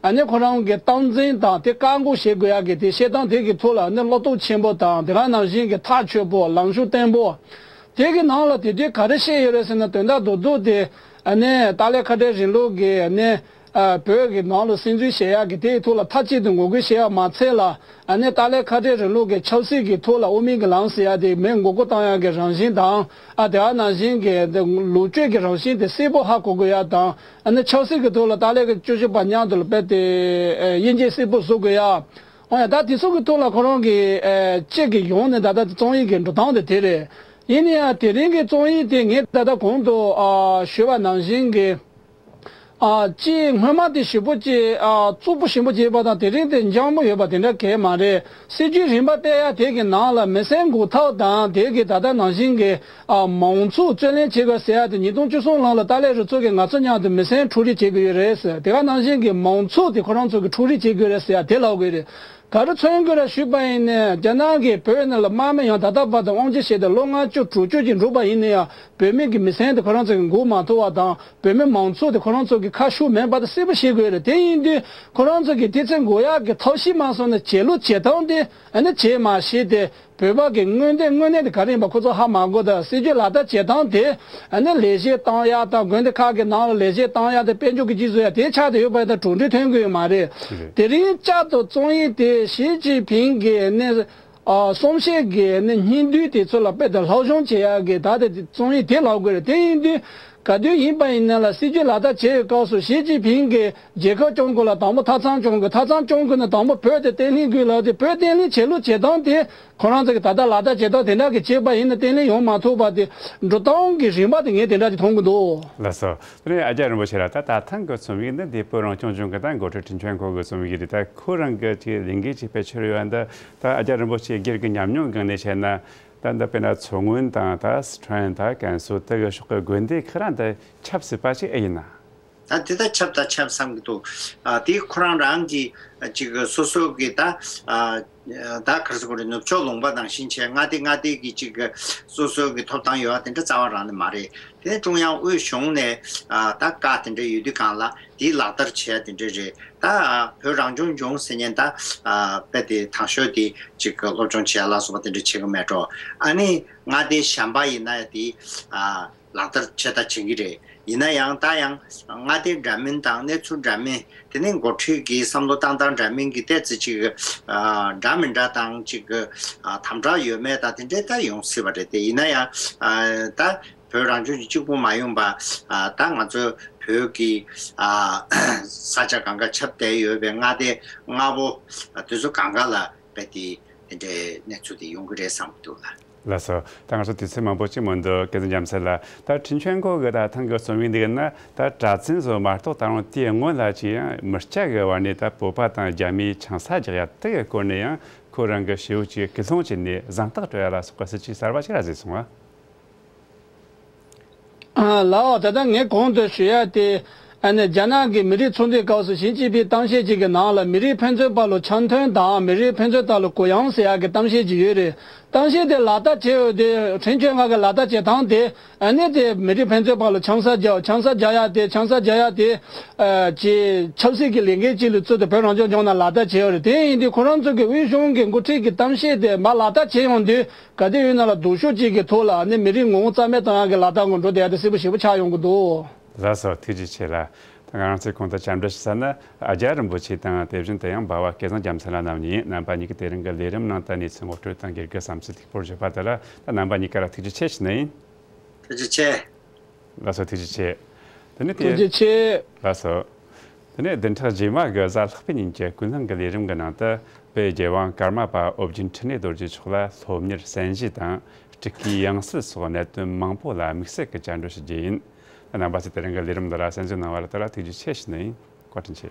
ཨ་ནི་ཁོ་རང་གི་སྟངས་འཛིན་དང་དེ་བཀག་འགོག་བྱེད་དགོས་ཡག་གི་དེ་བཤད་སྟངས་དེ་གི་ཐོག་ལ་ནི་བློ་སྟོབས་ཆེན་པོ་དང་། དེ་ག་ནང་བཞིན་གྱི་ཐག་ཆོད་པོ། ལངས་ཕྱོགས་བརྟན་པོ། དེ་གི་ནང་ལ་དེ་དུས་ག་རེ་བཤད་ཡོད་རེད་ཟེར་ན། དོན་དག་རྡོག་རྡོག་དེ་ཨ་ནི་ཏཱ་ལའི་ཁ་བྲལ་རིང་ལུགས་ཀྱི་ཨ་ནི་ཨ་བོད་ཀྱི་ནང་ལ་སྲིད་འཛིན་བྱེད་ཡག་གི་དེའི་ཐོག་ལ་མཐའ་གཅིག་ཏུ་ངོ་རྒོལ་བྱེད་ཡག་མ་ཚད་ལ། ཨ་ནི་ཏཱ་ལའི་ཁ་བྲལ་རིང་ལུགས་ཀྱི་ཆབ་སྲིད་ཀྱི་ཐོག་ལ་དབུ་མའི་གི་ལམ་ཟེར་ཡག་དེ་མི་མགོ་སྐོར་བཏང་ཡག་གི་རང་བཞིན་དང་། ཨ་དེ་ག་ནང་བཞིན་གྱི་ལོ་རྒྱུས་ཀྱི་རང་བཞིན་དེ་གསལ་པོ་ཧ་གོ་དགོས་ཡག་དང་། ཨ་ནི་ཆབ་སྲིད་ཀྱི་ཐོག་ལ་ཏཱ་ལའི་གི་སྤྱོད་ཕྱོགས་པ་མཉམ་དུ་ལ་རྦད་དེ་དབྱེ་འབྱེད་གསལ་པོ་བཟོ་དགོས་ཡག་འོ་ཡ། ད་དེ་ཚོ་གི་ཐོག་ལ་ཁོ་རང་གི་ཨ་དཔྱད་གི་ཡོང་ནས་ད་ལྟ་རྩོམ་ཡིག་གི་འགྲོ་སྟངས་དེ་དེ་རེད། ཡིན་ན་ཡང་དེ་རིང་གི་རྩོམ་ཡིག་དེ་ངས་ད་ལྟ་གོང་དུ་ཨ་ཞུས་པ་ནང་བཞིན་གྱི། ཨ་ཅིག་སྔོན་མ་དེ་ཞེ་པོ་ཅིག་ཨ་རྩུབ་པོ་ཞེ་པོ་ཅིག་ཡོད་པ་དང་། དེ་རིང་དེ་འཇམ་པོ་ཡོད་པ་དེ་འདྲ་གང་ཡང་མ་རེད། སྲིད་ཇུས་རིམ་པ་སྤེལ་ཡ་དེ་གི་ནང་ལ་མི་སེར་འགོག་ཐབས་དང་། དེ་གི་ད་ལྟ་ནང་བཞིན་གྱི་ཨ་མང་གཙོ་རྩོད་ལེན་བྱེད་དགོས་ཟེར་ཡ་དེ་ཉིས་སྟོང་བཅུ་གསུམ་ལོ་ལ་ཏཱ་ལའི་རུ་ཚོགས་ཀྱིས་ང་ཚོ་མཉམ་དུ་མི་སེར་འཕྲོག་རེས་བྱེད་དགོས་ཡོད་རེད་ཟེར། དེ་ག་ནང་བཞིན་གྱི་མང་གཙོ་དེ་ཁོ་རང་ཚོ་གིས་འཕྲོག་རེས་བྱེད་དགོས་རེད་ཟེར་ཡ་དེ་ལབ་དགོས་རེད། ག་རེ་མཚོན་དགོས་རེད་ཞུས་པ་ཡིན་ན། རྒྱ་ནག་གིས་བོད་ནང་ལ་དམག་མི་ཡང་ད་ལྟ་བར་དུ་དབང་ཆ་བཞེས་ཏེ་ལོ་ལྔ་བཅུ་དྲུག་ཅུ་ཅིག་འགྲོ་བ་ཡིན་ན་ཡང་། བོད་མི་གི་མི་སེར་དེ་ཁོ་རང་ཚོ་གིས་འགོག་མ་ཐུབ་པ་དང་། བོད་མི་མང་ཚོགས་དེ་ཁོ་རང་ཚོ་གི་ཁ་ཕྱོགས་མེད་པ་དེ་གསལ་པོ་ཤེས་དགོས་རེད། དེ་ཡིན་དུས་ཁོ་རང་ཚོ་གིས་དེ་ཚོ་འགོག་ཡག་གི་ཐབས་ཤེས་མ་སོང་ན། བྱེད་ལུགས་བྱེད་སྟངས་དེ་ཨ་ནི་བྱེད་མ་ཤེས་ཏེ། བོད་པ་གི་དངོས་འབྲེལ་དངོས་གནས་དེ་ག་རེ་ཡིན་པ་ཁོ་ཚོ་ཧ་མ་གོ། ད་སྲིད་ཇུས་ལག་བསྟར་བྱེད་སྟངས་དེ་ཨ་ནི་ལས་བྱེད་བཏང་ཡག་དང་། དགོན་སྡེ་ཁག་གི་ནང་ལ་ལས་བྱེད་བཏང་ཡག་དང་། དཔལ་འབྱོར་གྱི་སྤྱི་ཚོགས་ཡ་དེ་ཆགས་བསྡད་ཡོད་པ་ཡིན་ན་གྲུབ་འབྲས་ཐོན་གི་ཡོད་མ་རེད། རེད། དེ་རིང་བསྐྱར་དུ་རྩོམ་ཡིག་དེ་ཞི་ཅིན་ཕིང་གི་ནི་ཨ་གསུང་བཤད་ཀྱི་ནི་སྙིང་བསྡུས་དེ་ཚོ་ལ་དཔེ་དེ་སློབ་སྦྱོང་བྱེད་ཡག་གི་ད་དེ་རྩོམ་ཡིག་དེ་ལབ་དགོས་རེད། དེ་ཡིན་དུས་ག་དུས་ཡིན་པ་ཡིན་ན་ལ་སྲིད་ཇུས་ལག་བསྟར་བྱེད་ཡོད་སྐབས་སུ་ཞི་ཅིན་ཕིང་གིས་རྒྱལ་ཁབ་སྐྱོང་དགོས་ལ་དང་པོ་མཐའ་མཚམས་སྐྱོང་དགོས། མཐའ་མཚམས་སྐྱོང་དགོས་ན་དང་པོ་བོད་དེ་བརྟན་ལྷིང་དགོས་ལབ་དེ། བོད་བརྟན་ལྷིང་བྱེད་ལུགས་བྱེད་སྟངས་དེ་ཁོ་རང་ཚོ་གི་ད་ལྟ་ལག་བསྟར་བྱེད་སྟངས་དེ་འདྲ་གི་བྱས་པ་ཡིན་ན་བརྟན་ལྷིང་ཡོང་མ་ཐུབ་པ་དེ། འགྲོ་སྟངས་ཀྱི་རིམ་པ་དེ་ངས་དེ་འདྲ་ཅིག་མཐོང་གི་འདུག། ལགས་སོ། དེ་ནས་ཨ་རྒྱ་རིན་པོ་ཆེ་ལགས། ད་ད་ཐེངས་ཀྱི་རྩོམ་ཡིག་འདི་འདི་བོད་རང་སྐྱོང་ལྗོངས་ཀྱི་ད་འགོ་ཁྲིད་ཁྲིན་ཆོན་ཀོ་གི་རྩོམ་ཡིག་རེད། ད་ཁོ་རང་གི་ཅིག་ལས་འགུལ་ཅིག་སྤེལ་འཆར་ཡོད་འདི། ད་ཨ་རྒྱ་རིན་པོ་ཆེ་སྒེར་གྱི་ཉམས་མྱོང་སྒང་ནས་བཤད་ན། ད་འདི་དཔེར་ན་མཚོ་སྔོན་དང་ད་སི་ཁྲོན་དང་ཀན་སུའུ་དེ་གི་ཕྱོགས་ཀྱི་དགོན་སྡེ་ཁག་རང་དེ་ཁྱབ་སྲིད་པ་ཅིག་ཨེ་ཡིན་ན། ད་དེ་ད་ཁྱབ་ད་ཁྱབ་བསམ་གྱི་འདུག། ཨ་དེ་ཁོ་རང་རང་གི་ཅིག་སོ་སོ་གི་ད་ཨ་ད་ག་རེ་ཟེར་དགོས་རེད། ནུབ་ཕྱོགས་ལུང་པ་ནང་བཞིན་བྱས་མངའ་སྡེ་མངའ་སྡེ་གི་ཅིག་སོ་སོ་གི་ཐོབ་ཐང་ཡོད་པ་དེ་འདྲ་རྩ་བ་རང་ནས་མ་རེད། དེ་ནས་ཀྲུང་དབྱང་དབུས་གཞུང་ནས་ཨ་ད་བཀའ་དེ་འདྲ་ཡོད་དུས་སྒང་ལ་དེའི་ལག་བསྟར་བྱས་དེ་འདྲ་རེད། ད་བོད་རང་སྐྱོང་ལྗོངས་ཟེར་མཁན་ད་ཨ་དཔེ་དེ་དང་ཤོས་དེ་ཅིག་སློབ་སྦྱོང་བྱས་ལ་སོགས་པ་དེ་འདྲ་བྱེད་ཀྱི་མེད་འགྲོ། ཨ་ནི་མངའ་སྡེ་གཞན་པ་ཡིན་ན་ཡང་དེ་ཨ་ལག་བསྟར་བྱས་ད་བྱེད་ཀྱི་རེད། ཡིན་ན་ཡང་ད་ཡང་མངའ་སྡེ་འདྲ་མིན་དང་གནས་ཚུལ་འདྲ་མིན། དེ་ནས་འགོ་ཁྲིད་ཀྱི་བསམ་བློ་བཏང་སྟངས་འདྲ་མིན་གྱི་ཏོག་ཙམ་ཅིག་ཨ་འདྲ་མི་འདྲ་དང་ཅིག་ཨ་དམ་དྲག་ཡོད་མེད་ད་དེ་འདྲའི་ད་ཡོང་སྲིད་པ་རེད་དེ། ཡིན་ན་ཡང་ཨ་ད་བོད་རང་སྐྱོང་གི་གཅིག་པུ་མ་ཡོང་པ་ཨ་ད་ང་ཚོ་བོད་ཀྱི་ཨ་ས་ཆ་གང་ག་ཁྱབ་བསྡད་ཡོད་པའི་མངའ་སྡེ་ལྔ་པོ་ཨ་དེ་ཚོ་གང་ག་ལ་རྦད་དེ་དེ་འདྲའི་གནས་ཚུལ་དེ་ཡོང་གི་རེད་བསམ་གྱི་འདུག་ལ། ལགས་སོ། ད་ང་ཚོ་དུས་ཚོད་མང་པོ་ཅིག་མི་འདུག། སྐལ་བཟང་རྒྱལ་མཚན་ལགས། ད་ཁྲིན་ཆོན་ཀོ་གི་ད་ཐེངས་ཀྱི་རྩོམ་ཡིག་འདི་གི་ནང་ད་གྲྭ་བཙུན་བཟོ་མ་གཏོགས་ད་རུང་དེའི་སྔོན་ལ་ཅི་ཡང་མི་སྐྱ་གི་བར་ནས་ད་བོད་པ་དང་རྒྱ་མིའི་ཆང་ས་རྒྱག་ཡ་དེ་གི་སྐོར་ནས་ཡང་ཁོ་རང་གི་ཞེ་པོ་ཅིག་སྐུལ་སློང་བྱས་ནས་གཟེངས་རྟགས་སྤྲོད་ཡ་ལ་སོགས་པ་སྲིད་ཇུས་གསར་པ་ཞིག་ར་བཟོས་སོང་ང་། ཨ་ལགས། ད་ལྟ་ངས་གོང་དུ་ཞུ་ཡ་དེ། ཨ་ནི་རྒྱ་ནག་གི་མི་རིགས་ཚོགས་འདུའི་སྐབས་སུ་ཞི་ཅིན་ཕིང་གཏམ་བཤད་ཅིག་གི་ནང་ལ་མི་རིགས་ཕན་ཚུན་བར་ལ་འཆམ་མཐུན་དང་མི་རིགས་ཕན་ཚུན་བར་ལ་གུ་ཡངས་ཟེར་ཡག་གི་གཏམ་བཤད་ཅིག་ཡོད་རེད། གཏམ་བཤད་དེ་ལག་བསྟར་བྱས་ཡོད་དེ། ཁྲིན་ཆོན་ཀོ་གི་ལག་བསྟར་བྱེད་སྟངས་དེ་ཨ་ནི་དེ་མི་རིགས་ཕན་ཚུན་བར་ལ་ཆང་ས་རྒྱག་ཆང་ས་རྒྱག་ཡག་དེ། ཆང་ས་རྒྱག་ཡག་དེ་ཨ་ཅིག་ཆབ་སྲིད་ཀྱི་ལས་འགན་ཅིག་ལ་བརྩིས་ཏེ་བོད་རང་སྐྱོང་ལྗོངས་ནང་ལག་བསྟར་བྱས་ཡོད་རེད། དེ་ཡིན་དུས་ཁོ་རང་ཚོ་གི་དབུས་གཞུང་གི་འགོ་ཁྲིད་ཀྱི་གཏམ་བཤད་དེ་མར་ལག་བསྟར་བྱས་ཡོང་དུས། ག་དུས་ཡིན་ན་ལ་སྡུག་ཤོས་ཅིག་གི་ཐོག་ལ་ནི་མི་རིགས་ངོ་བོ་རྩ་མེད་གཏོང་ཡག་གི་ལག་བསྟར་ངོ་འགྲོ་བསྡད་ཡག་དེ་གསལ་པོ་ཞེ་པོ་ཆགས་ཡོང་གི་འདུག། ལགས་སོ། ཐུགས་རྗེ་ཆེ་ལ། ད་ང་རང་ཚོས་གོང་དུ་བཅར་འདྲི་ཞུ་ས་ནི་ཨ་རྒྱ་རིན་པོ་ཆེ་དང་། དེ་བཞིན་དུ་ཡང་འབའ་བ་སྐལ་བཟང་རྒྱལ་མཚན་ལགས་རྣམ་གཉིས་ཡིན། རྣམ་པ་གཉིས་ཀྱིས་དེ་རིང་གི་ལས་རིམ་ནང་ད་གནས་ཚུལ་ངོ་སྤྲོད་དང་དགེ་སྐུལ་བསམ་ཚུལ་ཐུགས་སྤྲོ་ཞུས་པ་དེ་ལ། ད་རྣམ་པ་གཉིས་ཀ་ལ་ཐུགས་རྗེ་ཆེ་ཞུ་ནི་ཡིན། ཐུགས་རྗེ་ཆེ། ལགས་སོ། ཐུགས་རྗེ་ཆེ། དེ་ནས་དེ། ཐུགས་རྗེ་ཆེ། ལགས་སོ། དེ་ནས་བདུན་ཕྲག་རྗེས་མ་གི་གཟའ་ལྷག་པའི་ཉིན་གྱི་ཀུན་གླེང་གི་ལས་རིམ་གྱི་ནང་དུ། བོད་རྒྱལ་དབང་ཀརྨ་པ་ཨོ་རྒྱན་འཕྲིན་ལས་རྡོ་རྗེ་མཆོག་ལ་སློབ་གཉེར་གསན་བཞེས་དང་། སྤྲུལ་སྐུའི་ཡང་སྲིད་སོགས་གནད་དོན་མང་པོ་ལ་དམིགས་བསལ་གྱི་བཅར་འདྲི་ཞུ་རྒྱུ་ཡིན། རྣམ་པ་ཚོས་དེ་རིང་གི་ལས་རིམ་འདི་ལ་གསན་གཟིགས་གནང་བར་དེ་ལ་ཐུགས་རྗེ་ཆེ་ཞུ་ནི་ཡིན། བཀའ་དྲིན་ཆེ།